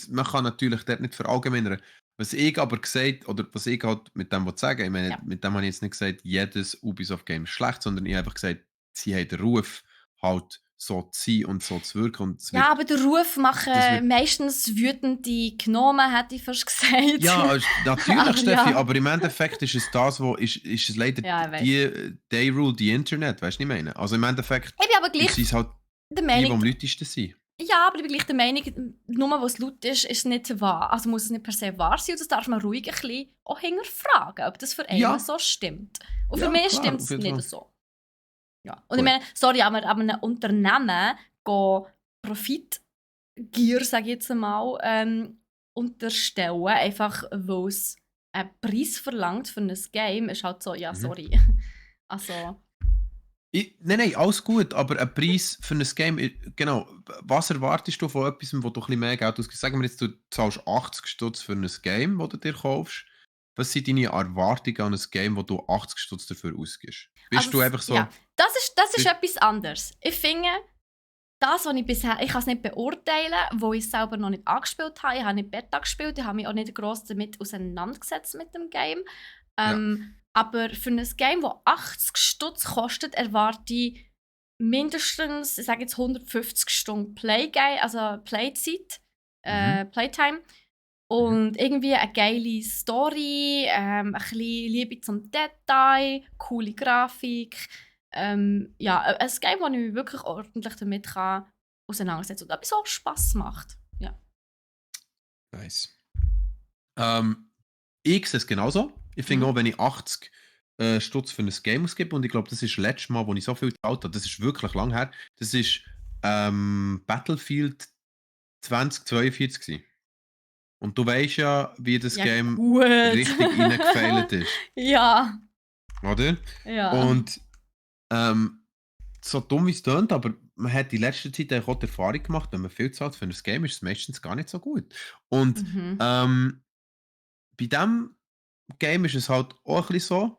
man kann natürlich dort nicht verallgemeinern. Was ich aber gesagt, oder was ich halt mit dem sagen, ich meine, mit dem habe ich jetzt nicht gesagt, jedes Ubisoft-Game ist schlecht, sondern ich habe einfach gesagt, sie haben den Ruf, halt so zu sein und so zu wirken. Und aber den Ruf machen meistens wütende Gnomen, hätte ich fast gesagt. Ja, natürlich, Steffi, aber im Endeffekt ist es das, wo ist es leider they rule the Internet, weißt du, was ich meine? Also im Endeffekt ist es halt die am lautesten sind. Ja, aber ich bin gleich der Meinung, nur weil es laut ist, ist es nicht wahr. Also muss es nicht per se wahr sein. Und das darf man ruhig ein bisschen auch hinterfragen, ob das für einen so stimmt. Und für mich stimmt es nicht so. Ja. Und ich meine, sorry, aber einem Unternehmen Profitgier, sage ich jetzt mal, unterstellen, einfach weil es einen Preis verlangt für ein Game, ist halt so, ja, sorry. Also... Nein, alles gut, aber ein Preis für ein Game, genau, was erwartest du von etwas, wo du ein bisschen mehr Geld ausgibst? Sagen wir jetzt, du zahlst 80 Stutz für ein Game, das du dir kaufst. Was sind deine Erwartungen an ein Game, wo du 80 Stutz dafür ausgibst? Bist du einfach so... Ja, das ist etwas anderes. Ich finde, das, was ich bisher... Ich kann es nicht beurteilen, wo ich es selber noch nicht angespielt habe. Ich habe nicht Beta gespielt, ich habe mich auch nicht gross damit auseinandergesetzt mit dem Game. Aber für ein Game, das 80 Stutz kostet, erwarte ich mindestens, ich sage jetzt 150 Stunden Playzeit, Playtime. Und irgendwie eine geile Story, ein bisschen Liebe zum Detail, coole Grafik. Ein Game, wo ich mich wirklich ordentlich damit auseinandersetzen kann und etwas auch Spass macht. Ja. Nice. Ich sehe es genauso. Ich finde auch, wenn ich 80 Stutz für ein Game ausgebe, und ich glaube, das ist das letzte Mal, wo ich so viel gezahlt habe, das ist wirklich lang her, das ist Battlefield 2042 gewesen. Und du weißt ja, wie das Game richtig reingefeilt ist. Ja. Oder? Ja. Und so dumm wie es tönt, aber man hat in letzter Zeit eigentlich auch die Erfahrung gemacht, wenn man viel zahlt für ein Game, ist es meistens gar nicht so gut. Und Mhm. bei diesem Game ist es halt auch ein bisschen so,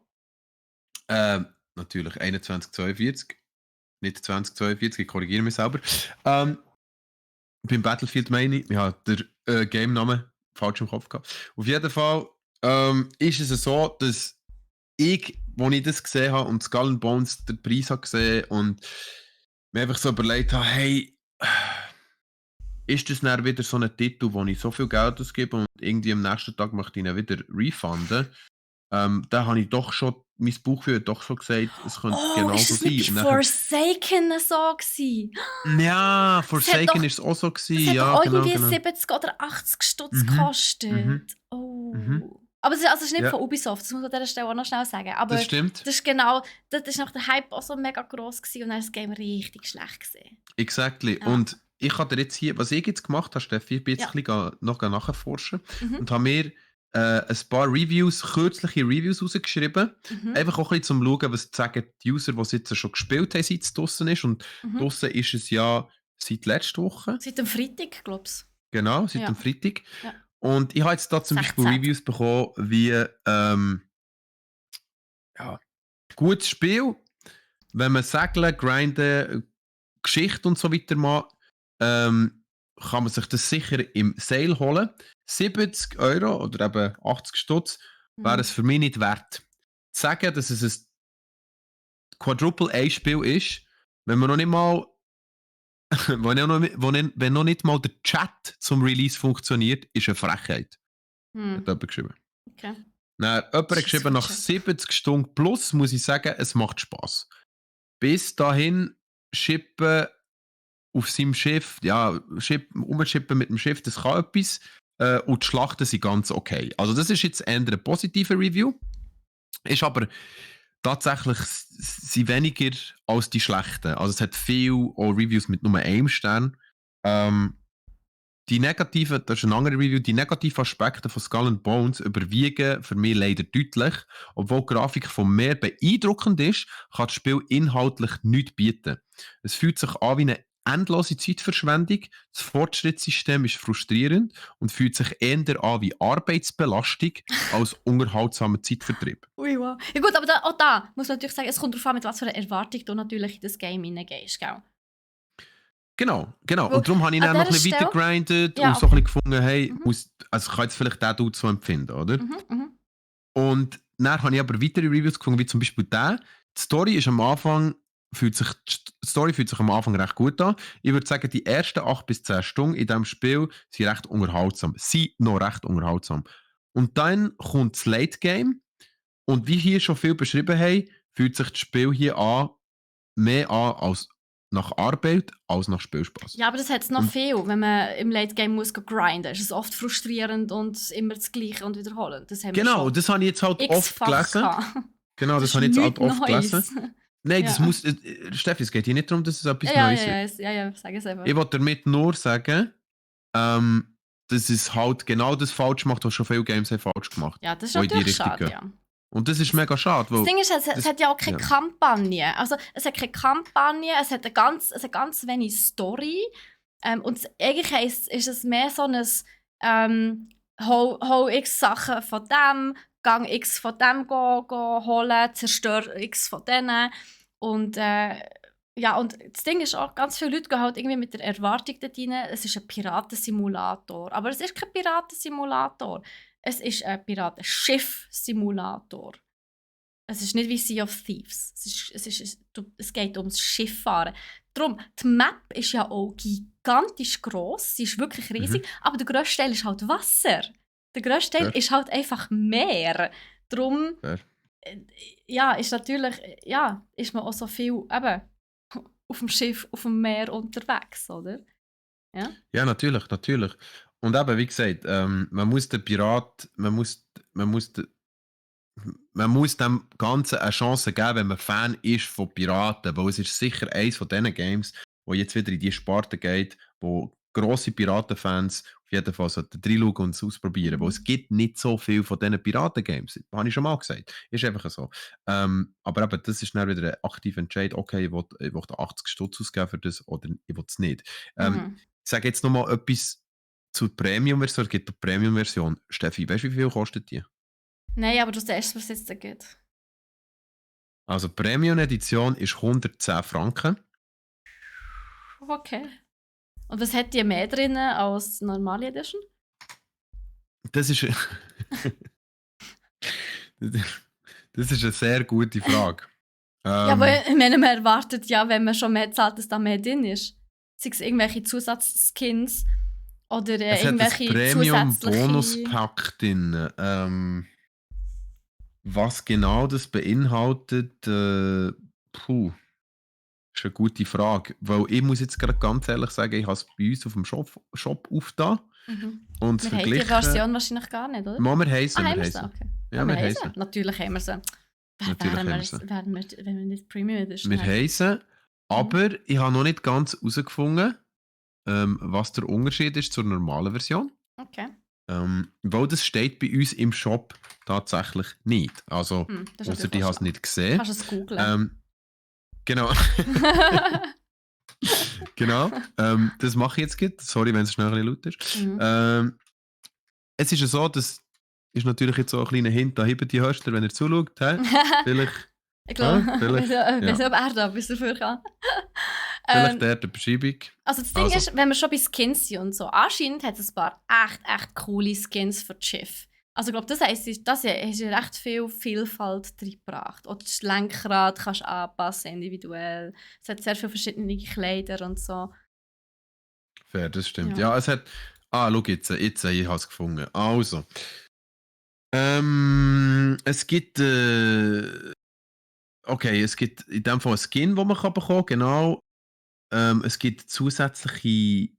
äh, natürlich 2142, nicht 2042, ich korrigiere mich selber. Beim Battlefield meine ich, ja, der Game-Name falsch im Kopf gehabt. Auf jeden Fall ist es so, dass ich, als ich das gesehen habe und Skull and Bones den Preis habe gesehen und mir einfach so überlegt habe, hey, ist das dann wieder so ein Titel, wo ich so viel Geld ausgebe und irgendwie am nächsten Tag möchte ich ihn wieder refunden? Da habe ich doch schon, mein Bauchgefühl hat doch schon gesagt, es könnte Oh, ist genauso es nicht sein. bei Und nachher, Forsaken so gewesen? ja, Das hat Forsaken doch, ist es auch so das gewesen, hat doch ja, auch genau, irgendwie genau. 70 oder 80 Stutz Mhm, mhm, gekostet. mhm, Oh. Aber es ist nicht ja, von Ubisoft, das muss man an dieser Stelle auch noch schnell sagen. das Aber stimmt. das ist genau, das ist nach der Hype auch so mega gross gewesen und dann ist das Game richtig schlecht gesehen. Exactly. Ja. Und ich habe dir jetzt hier, was ich jetzt gemacht habe, Steffi, ich bin jetzt Ja. ein bisschen noch nachforschen Mhm. und habe mir ein paar Reviews, kürzliche Reviews rausgeschrieben. Mhm. Einfach auch ein bisschen zum Schauen, was sagen die User, die es jetzt schon gespielt haben, seit es draussen ist. Und Mhm. draussen ist es ja seit letzter Woche. Seit dem Freitag, glaubst Genau, du? seit dem Ja. Freitag. Ja. Und ich habe jetzt da zum Beispiel 16. Reviews bekommen, wie ja, gutes Spiel, wenn man Segeln, Grinden, Geschichte und so weiter macht, kann man sich das sicher im Sale holen. 70 € oder eben 80 Stutz wäre es Mhm. für mich nicht wert. Zu sagen, dass es ein Quadruple-A-Spiel ist, wenn man noch nicht mal wenn noch nicht mal der Chat zum Release funktioniert, ist eine Frechheit. Hat Mhm. jemand geschrieben. Okay. Dann, jemand hat geschrieben, nach Switcher. 70 Stunden plus muss ich sagen, es macht Spaß. Bis dahin schippen auf seinem Schiff, ja, umschippen mit dem Schiff, das kann etwas. Und die Schlachten sind ganz okay. Also, das ist jetzt eher eine positive Review. Ist aber tatsächlich sind weniger als die schlechten. Also, es hat viele auch Reviews mit nur einem Stern. Ähm, die negativen, das ist eine andere Review, die negativen Aspekte von Skull and Bones überwiegen für mich leider deutlich. Obwohl die Grafik von mehr beeindruckend ist, kann das Spiel inhaltlich nichts bieten. Es fühlt sich an wie eine endlose Zeitverschwendung, das Fortschrittssystem ist frustrierend und fühlt sich eher an wie Arbeitsbelastung als unterhaltsamer Zeitvertrieb. Ui, wow. Ja gut, aber auch da muss man natürlich sagen, es kommt darauf an, mit was für einer Erwartung du natürlich in das Game hineingehst, gell? Genau, genau. Weil Und darum habe ich an dann noch dieser ein bisschen Stelle... weitergegrindet Ja, und so ein okay. bisschen gefunden, hey, Mhm. also ich kann jetzt vielleicht den Dude so empfinden, oder? Mhm. Mhm. Und dann habe ich aber weitere Reviews gefunden, wie zum Beispiel der. Die Story ist am Anfang, die Story fühlt sich am Anfang recht gut an. Ich würde sagen, die ersten 8 bis 10 Stunden in diesem Spiel sind recht unterhaltsam. Sind noch recht unterhaltsam. Und dann kommt das Late Game. Und wie hier schon viel beschrieben haben, fühlt sich das Spiel hier mehr an als nach Arbeit als nach Spielspaß. Ja, aber das hat es noch Und viel, wenn man im Late Game muss grinden. Es ist oft frustrierend und immer das Gleiche und wiederholen. Das haben wir genau, schon das habe ich jetzt halt oft x-fach gelesen. gehabt. Genau, Das das ist habe ich jetzt halt nichts oft gelesen. Neues. Nein, das Ja. muss. Steffi, es geht hier nicht darum, dass es etwas Ja, Neues ja, ja, ist. ja, ja, sag es einfach. Ich wollte damit nur sagen, dass es halt genau das falsch macht, was schon viele Games haben falsch gemacht, Ja, das ist die in die natürlich Richtung schade, gehen. ja. Und das ist mega schade, Das weil Ding ist, es das, hat ja auch keine ja. Kampagne. Also, es hat keine Kampagne, es hat ganz wenig Story. Und eigentlich ist es mehr so ein hol x Sachen von dem, gang x von dem holen, zerstör x von denen. Und ja, und das Ding ist auch, ganz viele Leute gehen halt irgendwie mit der Erwartung dort rein, es ist ein Piratensimulator. Aber es ist kein Piratensimulator. Es ist ein Piratenschiff-Simulator. Es ist nicht wie Sea of Thieves. Es geht ums Schifffahren. Darum, die Map ist ja auch gigantisch gross. Sie ist wirklich riesig. Aber der grösste Teil ist halt Wasser. Der grösste Teil Fair. ist halt einfach Meer. Darum, Fair. ja, ist natürlich, ja, ist man auch so viel eben auf dem Schiff, auf dem Meer unterwegs, oder? Ja. Ja, natürlich, natürlich. Und eben, wie gesagt, man muss den Pirat, man muss dem Ganzen eine Chance geben, wenn man Fan ist von Piraten, weil es ist sicher eines von diesen Games, wo jetzt wieder in die Sparte geht, wo grosse Piratenfans auf jeden Fall sollten reinschauen und es ausprobieren, weil es gibt nicht so viel von diesen Piraten-Games. Das habe ich schon mal gesagt. Ist einfach so. Aber eben, das ist dann wieder ein aktiver Entscheid, okay, ich will da 80 Stutz ausgeben für das oder ich will es nicht. Mhm. Ich sage jetzt nochmal etwas zur Premium-Version. Es gibt eine Premium-Version. Steffi, weißt du, wie viel kostet die? Nein, aber du sagst, was jetzt da geht. Also die Premium-Edition ist 110 Franken. Okay. Und was hat die mehr drin als die normale Edition? Das ist, das ist eine sehr gute Frage. Ja, aber ich meine, man erwartet ja, wenn man schon mehr zahlt, dass da mehr drin ist. Sei es irgendwelche Zusatzskins oder es hat ein irgendwelche Premium-Bonus-Pack drin. Was genau das beinhaltet, ist eine gute Frage. Weil ich muss jetzt gerade ganz ehrlich sagen, ich habe es bei uns auf dem Shop aufgetan. Mhm. Und Wir haben die Version wahrscheinlich gar nicht, oder? Wir haben sie. Haben wir sie? Okay. Ja, wir haben sie. Natürlich haben wir sie. Natürlich haben wir sie. Wenn wir nicht Premium Edition Wir haben sie, aber ich habe noch nicht ganz herausgefunden, was der Unterschied ist zur normalen Version. Okay. Weil das steht bei uns im Shop tatsächlich nicht. Also, außer die habe es nicht gesehen. Kannst du es googeln? Genau. Genau. Das mache ich jetzt gerade. Sorry, wenn es schnell ein bisschen laut ist. Es ist ja so, das ist natürlich jetzt so ein kleiner Hint, da hebt die Hörster, wenn ihr zuschaut. Vielleicht. Ich glaube, vielleicht, ich weiß nicht, ob er da bis dafür kann. Vielleicht der Beschreibung. Also das Ding ist, wenn wir schon bei Skins sind und so, anscheinend hat es ein paar echt coole Skins für das Schiff. Also ich glaube, das heisst, das ist recht viel Vielfalt reingebracht. Oder das Lenkrad kannst du anpassen, individuell. Es hat sehr viele verschiedene Kleider und so. Fair, das stimmt. Ja, es hat... schau jetzt, ich habe es gefunden. Also. Es gibt... okay, es gibt in dem Fall einen Skin, den man bekommen kann, genau. Es gibt zusätzliche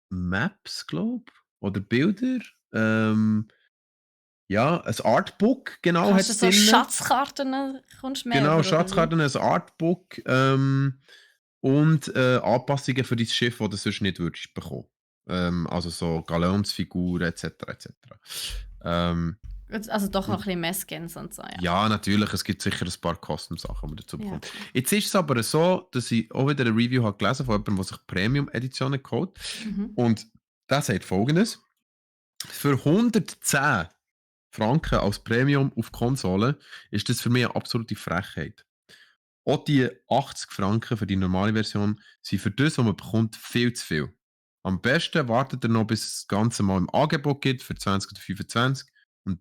Maps, glaube ich, oder Bilder. Ja, ein Artbook, genau. Kannst du so Schatzkarten kommst mehr Genau, über, Schatzkarten, ein Artbook und Anpassungen für dein Schiff, die du sonst nicht würdest bekommen. Also so Galeonsfiguren etc. etc. Also doch noch ein bisschen mehr Skins und so, ja. Ja, natürlich, es gibt sicher ein paar Custom-Sachen, die man dazu bekommt. Ja. Jetzt ist es aber so, dass ich auch wieder eine Review habe gelesen von jemandem, der sich Premium-Editionen geholt hat. Und der sagt folgendes: Für 110 Franken als Premium auf Konsole ist das für mich eine absolute Frechheit. Auch die 80 Franken für die normale Version sind für das, was man bekommt, viel zu viel. Am besten wartet ihr noch, bis es das Ganze mal im Angebot gibt für 20 oder 25 und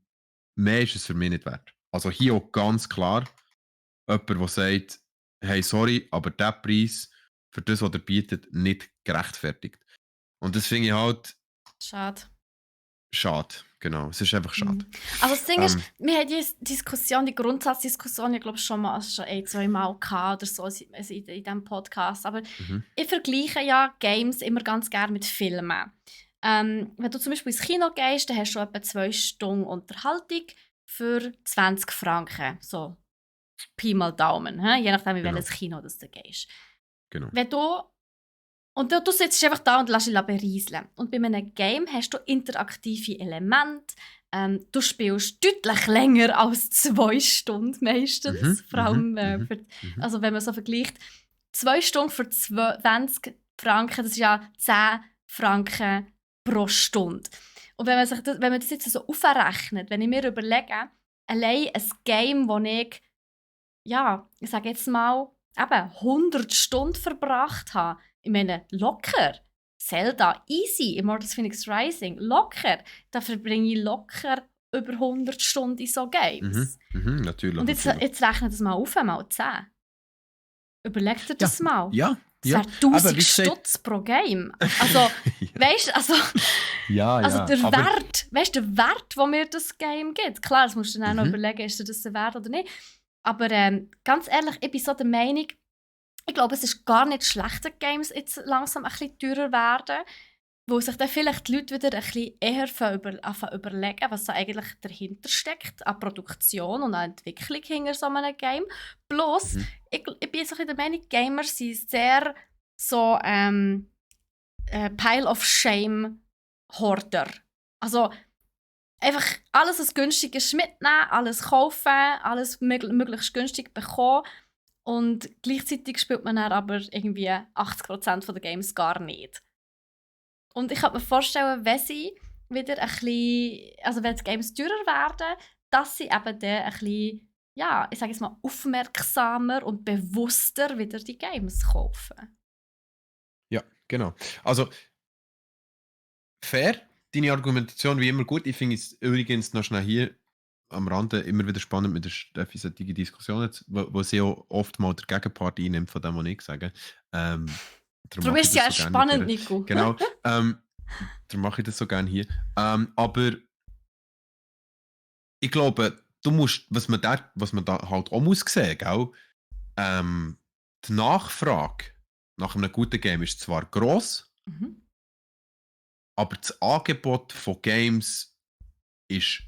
mehr ist es für mich nicht wert. Also hier auch ganz klar jemand, der sagt, hey, sorry, aber der Preis für das, was er bietet, nicht gerechtfertigt. Und das finde ich halt... Schade, genau. Es ist einfach schade. Also das Ding ist, wir haben die Grundsatzdiskussion, ich glaube schon mal schon 1-2 Mal gehabt oder so in diesem Podcast. Aber ich vergleiche ja Games immer ganz gerne mit Filmen. Wenn du zum Beispiel ins Kino gehst, dann hast du etwa 2 Stunden Unterhaltung für 20 Franken. So Pi mal Daumen, je nachdem, in welches Kino du gehst. Genau. Wenn du sitzt einfach da und lässt dich berieseln. Und bei einem Game hast du interaktive Elemente. Du spielst deutlich länger als 2 Stunden meistens. Vor allem, also wenn man so vergleicht. 2 Stunden für 20 Franken, das ist ja 10 Franken pro Stunde. Und wenn man das jetzt so aufrechnet, wenn ich mir überlege, allein ein Game, wo ich sage jetzt mal, eben 100 Stunden verbracht habe, ich meine, locker. Zelda, easy, Immortals Phoenix Rising, locker. Da verbringe ich locker über 100 Stunden in so Games. Natürlich. Und jetzt rechnet das mal auf, mal 10. Überleg dir das mal. Ja. Das wäre 1000 Stutz pro Game. Also, weißt du, der Wert, der Wert, den mir das Game gibt. Klar, das musst du dann auch noch überlegen, ist dir das wert oder nicht. Aber ganz ehrlich, ich bin so der Meinung, ich glaube, es ist gar nicht schlecht, dass Games jetzt langsam ein bisschen teurer werden, wo sich dann vielleicht die Leute wieder ein bisschen eher überlegen, was da eigentlich dahinter steckt, an Produktion und an Entwicklung hinter so einem Game. Bloß, ich bin so der Meinung, Gamer sind sehr so, Pile of Shame Hoarder. Also einfach alles, was günstig ist, mitnehmen, alles kaufen, alles möglichst günstig bekommen. Und gleichzeitig spielt man dann aber irgendwie 80% der Games gar nicht. Und ich kann mir vorstellen, wenn sie wieder ein bisschen, also wenn die Games teurer werden, dass sie eben dann ein bisschen, ja, ich sage jetzt mal, aufmerksamer und bewusster wieder die Games kaufen. Ja, genau. Also, fair, deine Argumentation wie immer gut. Ich finde es übrigens noch schnell hier am Rande immer wieder spannend mit der Steffi solche Diskussionen, wo sie auch oft mal der Gegenpart einnimmt von dem, was ich sage. Darum Du mache ich bist ja das so gerne mit spannend, ihr. Nico. Genau. Darum mache ich das so gerne hier. Aber ich glaube, du musst, was man da halt auch muss sehen, gell? Die Nachfrage nach einem guten Game ist zwar gross, Mhm. aber das Angebot von Games ist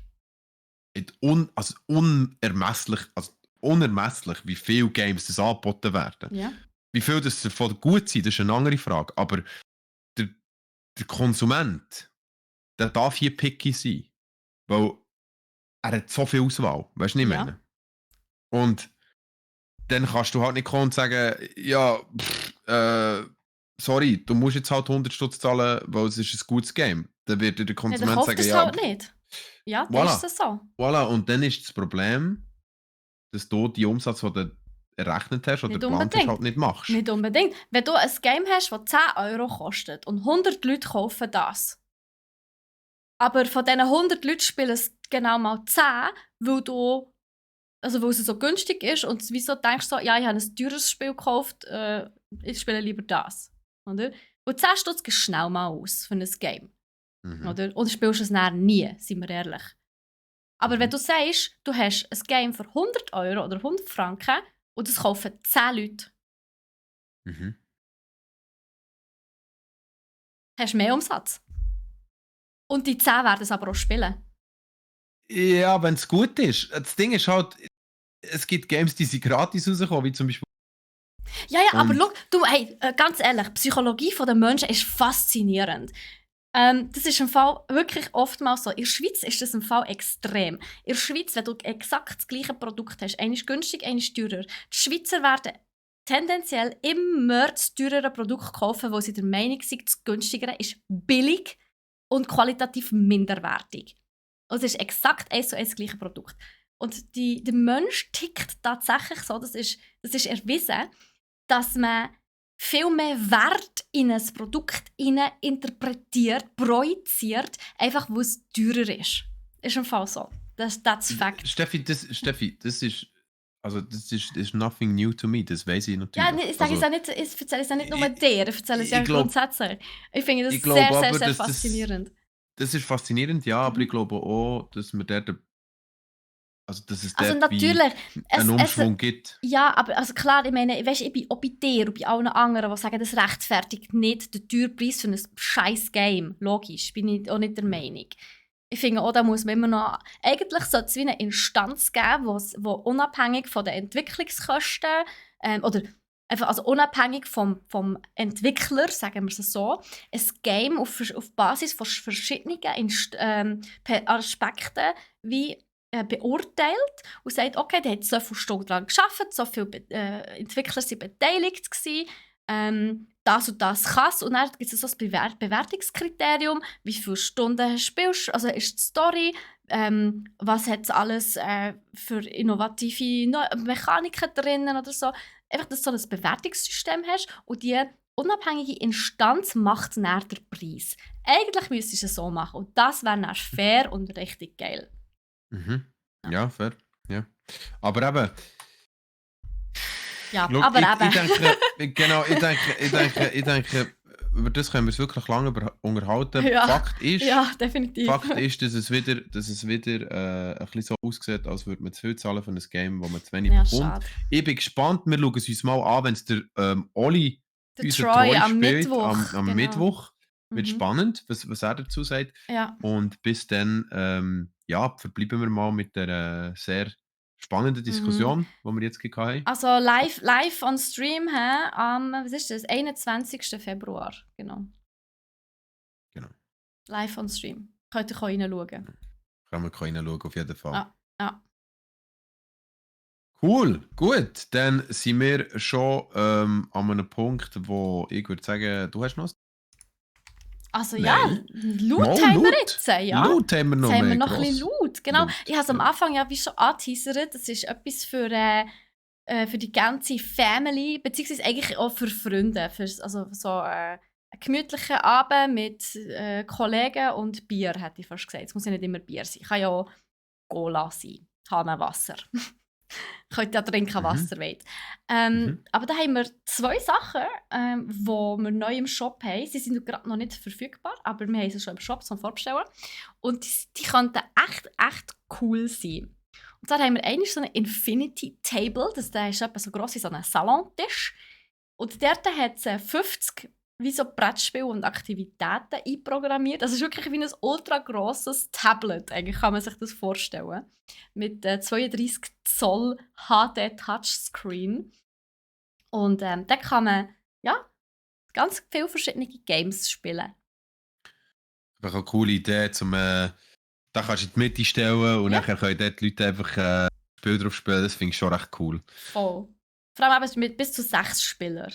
unermesslich, wie viele Games das angeboten werden. Ja. Wie viel das davon gut sind, das ist eine andere Frage. Aber der, der Konsument, der darf hier picky sein. Weil er hat so viel Auswahl. Weißt du, was ich Ja. meine? Und dann kannst du halt nicht kommen und sagen, ja, sorry, du musst jetzt halt 100 Stutz zahlen, weil es ist ein gutes Game. Dann wird dir der Ja, dann Konsument kauft sagen, es ja, halt nicht. Ja, dann ist voilà, es so. voilà. Und dann ist das Problem, dass du die Umsatz, den du errechnet hast oder Nicht geplant hast, unbedingt. halt nicht machst. Nicht unbedingt. Wenn du ein Game hast, das 10 Euro kostet und 100 Leute kaufen das, aber von diesen 100 Leuten spielen es genau mal 10, weil es so günstig ist und wieso denkst du so, ja, ich habe ein teures Spiel gekauft, ich spiele lieber das. Oder? Und 10 Stutz gehst schnell mal aus für ein Game. Mhm. Oder? Oder spielst du es dann nie, sind wir ehrlich. Aber wenn du sagst, du hast ein Game für 100 Euro oder 100 Franken und es kaufen 10 Leute, Mhm. hast du mehr Umsatz. Und die 10 werden es aber auch spielen. Ja, wenn es gut ist. Das Ding ist halt, es gibt Games, die sind gratis rauskommen, wie zum Beispiel. Ja, aber Und- schau, du, hey, ganz ehrlich, die Psychologie der Menschen ist faszinierend. Das ist im Fall wirklich oftmals so. In der Schweiz ist das im Fall extrem. In der Schweiz, wenn du exakt das gleiche Produkt hast, eines günstig, eines teurer, die Schweizer werden tendenziell immer das teurere Produkt kaufen, weil sie der Meinung sind, das günstigere ist billig und qualitativ minderwertig. Und es ist exakt eins zu eins das gleiche Produkt. Und der Mensch tickt tatsächlich so, das ist erwiesen, dass man viel mehr Wert in ein Produkt interpretiert, projiziert, einfach weil es teurer ist. Ist im Fall so. Das ist Fakt. Steffi, das ist. Also, das ist nothing new to me, das weiß ich natürlich. Ja, ich sage es ja nicht, ich erzähle es ja nicht nur dir, ich erzähle es ja grundsätzlich. Ich finde das sehr, sehr, sehr faszinierend. Das ist faszinierend, ja, aber ich glaube auch, dass wir dort, dass es Also dort wie natürlich, einen Umschwung gibt. ja, aber also klar, ich meine, weißt, ich bin auch bei dir und bei allen anderen, die sagen, das rechtfertigt nicht den teuren Preis für ein scheiß Game. Logisch, bin ich auch nicht der Meinung. Ich finde auch, da muss man immer noch... Eigentlich sollte es wie eine Instanz geben, wo unabhängig von den Entwicklungskosten oder einfach also unabhängig vom Entwickler, sagen wir es so, ein Game auf Basis von verschiedenen Aspekten wie beurteilt und sagt, okay, der hat so viele Stunden daran gearbeitet, so viele Entwickler waren beteiligt gewesen, das und das kann es. Und dann gibt es so ein Bewertungskriterium, wie viele Stunden spielst du, also ist die Story, was hat es alles für innovative Mechaniken drinnen oder so. Einfach, dass du so ein Bewertungssystem hast und die unabhängige Instanz macht dann den Preis. Eigentlich müsstest du es so machen und das wäre dann fair und richtig geil. Mhm. Ja, fair. Ja. Aber eben. Ja, Schau, aber ich denke, über das können wir uns wirklich lange unterhalten. Ja, Fakt ist, ja, definitiv. dass es wieder ein bisschen so aussieht, als würde man zu viel zahlen für ein Game, wo man zu wenig Ja, bekommt. schade. Ich bin gespannt, wir schauen es uns mal an, wenn es der Oli, Der unser Troy am spielt, Mittwoch. am genau. Mittwoch. Wird Mhm. spannend, was er dazu sagt. Ja. Und bis dann, ja, verbleiben wir mal mit der sehr spannenden Diskussion, die wir jetzt gehabt haben. Also live on Stream am, was ist das, 21. Februar. Genau. Live on Stream. Könnt ihr reinschauen. Kann man reinschauen, auf jeden Fall. Ja. Cool, gut. Dann sind wir schon an einem Punkt, wo ich würde sagen, du hast noch Also Nein. ja, Loot Mal haben wir Loot. jetzt. Ja. Loot haben wir noch Jetzt haben wir mehr. noch ein bisschen Gross. Loot. Genau. Loot, Ich habe es am ja. Anfang ja wie schon angeteasert. Das ist etwas für die ganze Family, beziehungsweise eigentlich auch für Freunde. Also so einen gemütlichen Abend mit Kollegen und Bier, hätte ich fast gesagt. Es muss ja nicht immer Bier sein. Kann ja auch Cola sein. Hahnenwasser. Könnt ja trinken, was ihr wollt. Aber da haben wir 2 Sachen, die wir neu im Shop haben. Sie sind gerade noch nicht verfügbar, aber wir haben sie schon im Shop zum Vorbestellen. Und die könnten echt cool sein. Und zwar haben wir einmal so einen Infinity Table, das ist etwa so gross wie so ein Salontisch. Und dort hat es 50 wie so Brettspiele und Aktivitäten einprogrammiert. Das ist wirklich wie ein ultra grosses Tablet, eigentlich kann man sich das vorstellen. Mit 32 Zoll HD Touchscreen. Und da kann man ganz viele verschiedene Games spielen. Das ist eine coole Idee, da kannst du in die Mitte stellen und dann können dort die Leute einfach Spiel drauf spielen. Das finde ich schon recht cool. Voll. Vor allem eben mit bis zu 6 Spielern.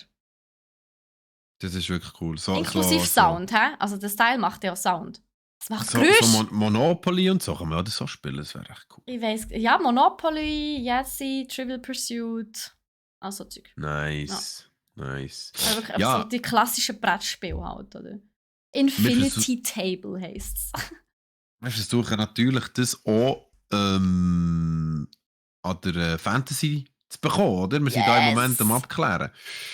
Das ist wirklich cool. Inklusive Sound, hä? Also der Style macht ja auch Sound. Das macht Geräusch. So Monopoly und so kann man das so spielen, das wäre echt cool. Ich weiss, ja, Monopoly, Yahtzee, Trivial Pursuit, also Zeug. Nice. Also wirklich Ja. so die klassischen Brettspiele halt, oder? Infinity Table heisst es. Wir versuchen natürlich das auch an der Fantasy zu bekommen, oder? Wir sind da im Moment am Abklären.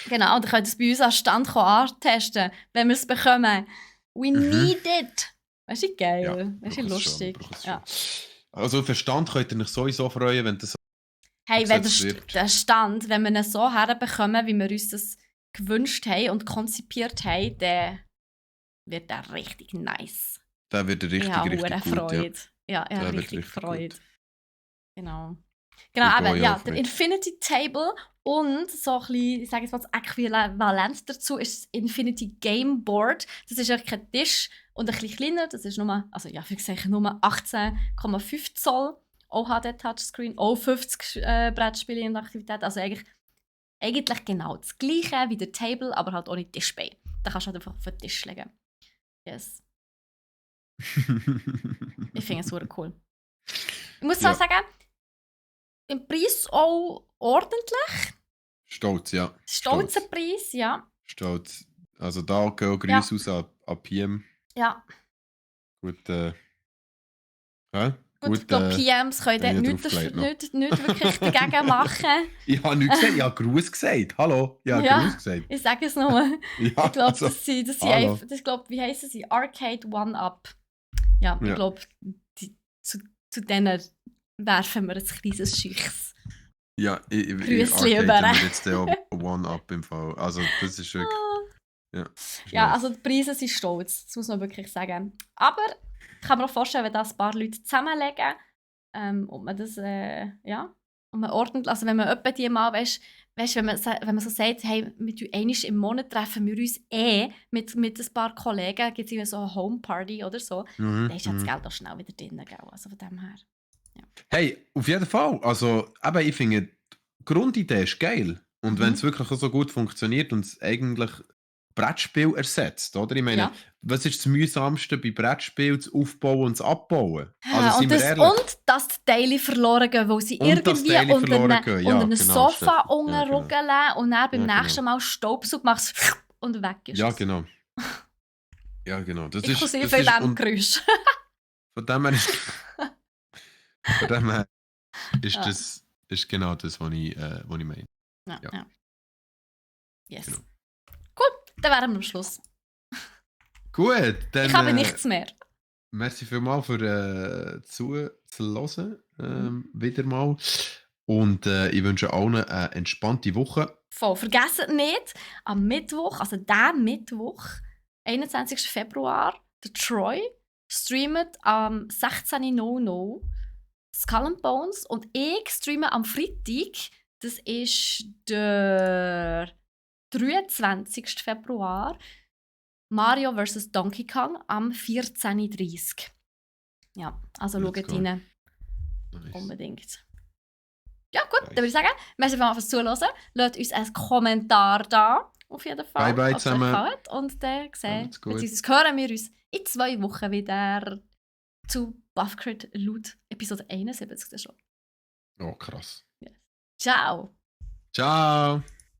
Genau, und ihr könnt es bei uns an Stand antesten, wenn wir es bekommen. We need it! Weißt du, geil? Ja, Weißt du, lustig? Ja. Also für Stand könnt ihr euch sowieso freuen, wenn das hey, wenn umgesetzt wird. der Stand, wenn wir ihn so herbekommen, wie wir uns das gewünscht haben und konzipiert haben, dann wird der richtig nice. Der wird richtig gut. Freude. Ja, Der wird richtig richtig Freude. gut. Genau, Ich aber freue ja, auf der mich. Infinity Table und so ein bisschen, ich sage jetzt mal, das Äquivalent dazu ist das Infinity Game Board. Das ist eigentlich kein Tisch und ein bisschen kleiner. Das ist nur, also ja, wie gesagt, nur 18,5 Zoll OHD Touchscreen, auch 50 Brettspiele und Aktivitäten. Also eigentlich genau das Gleiche wie der Table, aber halt ohne Tischbein. Da kannst du halt einfach auf den Tisch legen. Yes. Ich finde es super cool. Ich muss zwar sagen, im Preis auch ordentlich. Stolz, ja. Stolzer Preis, ja. Stolz. Also da gehen auch Grüße aus an PM. Ja. Gut, Gut, ich glaube, PMs können dort nicht wirklich dagegen machen. Ich habe nichts gesagt, ich habe Gruß gesagt. Hallo, ich habe Gruß gesagt. Ich sage es nur. Ja, ich glaube, also, das sind einfach, wie heissen sie? Arcade One-Up. Ja, ich glaube, zu denen werfen wir ein kleines Schichs. Ja, Grüßli Arcade über. haben wir jetzt auch One-Up im Fall. Also das ist wirklich... Ja, also die Preise sind stolz, das muss man wirklich sagen. Aber ich kann mir auch vorstellen, wenn das ein paar Leute zusammenlegen und man das, und man ordentlich, also wenn man etwa die mal, weißt, wenn man so sagt, hey, einmal im Monat treffen wir uns mit ein paar Kollegen, gibt es so eine Homeparty oder so, dann ist ja das Geld auch schnell wieder drin, gell? Also von dem her. Ja. Hey, auf jeden Fall. Also, eben, ich finde, die Grundidee ist geil. Und wenn es wirklich so gut funktioniert und es eigentlich Brettspiel ersetzt, oder? Ich meine, was ist das Mühsamste bei Brettspiel? Das Aufbauen und das Abbauen? Also, und dass die Teile verloren gehen, weil sie irgendwie unter einem Sofa rumruggeln und dann beim nächsten Mal Staubsaugen machst und weg ist Ja, genau. Ja, genau. Das inklusive in diesem Geräusch. Von dem her ist genau das, was ich meine. Ja. Yes. Genau. Gut, dann wären wir am Schluss. Gut, dann... Ich habe nichts mehr. Merci vielmals für zuzuhören. Wieder mal. Und ich wünsche allen eine entspannte Woche. Voll. Vergesst nicht, am Mittwoch, also diesen Mittwoch, 21. Februar, der Troy streamt am 16.00 Skull and Bones und ich streame am Freitag, das ist der 23. Februar, Mario vs. Donkey Kong am 14.30 Uhr. Ja, also Let's schaut go. rein. Nice. Unbedingt. Ja gut, Nice. dann würde ich sagen, merci fürs Zuhören. Lasst uns einen Kommentar da, auf jeden Fall. Bye bye ob es euch zusammen. gefällt. Und dann Alles gut. hören wir uns in 2 Wochen wieder zu Buffcrit Loot Episode 71 schon. Oh, krass. Ciao! Ciao.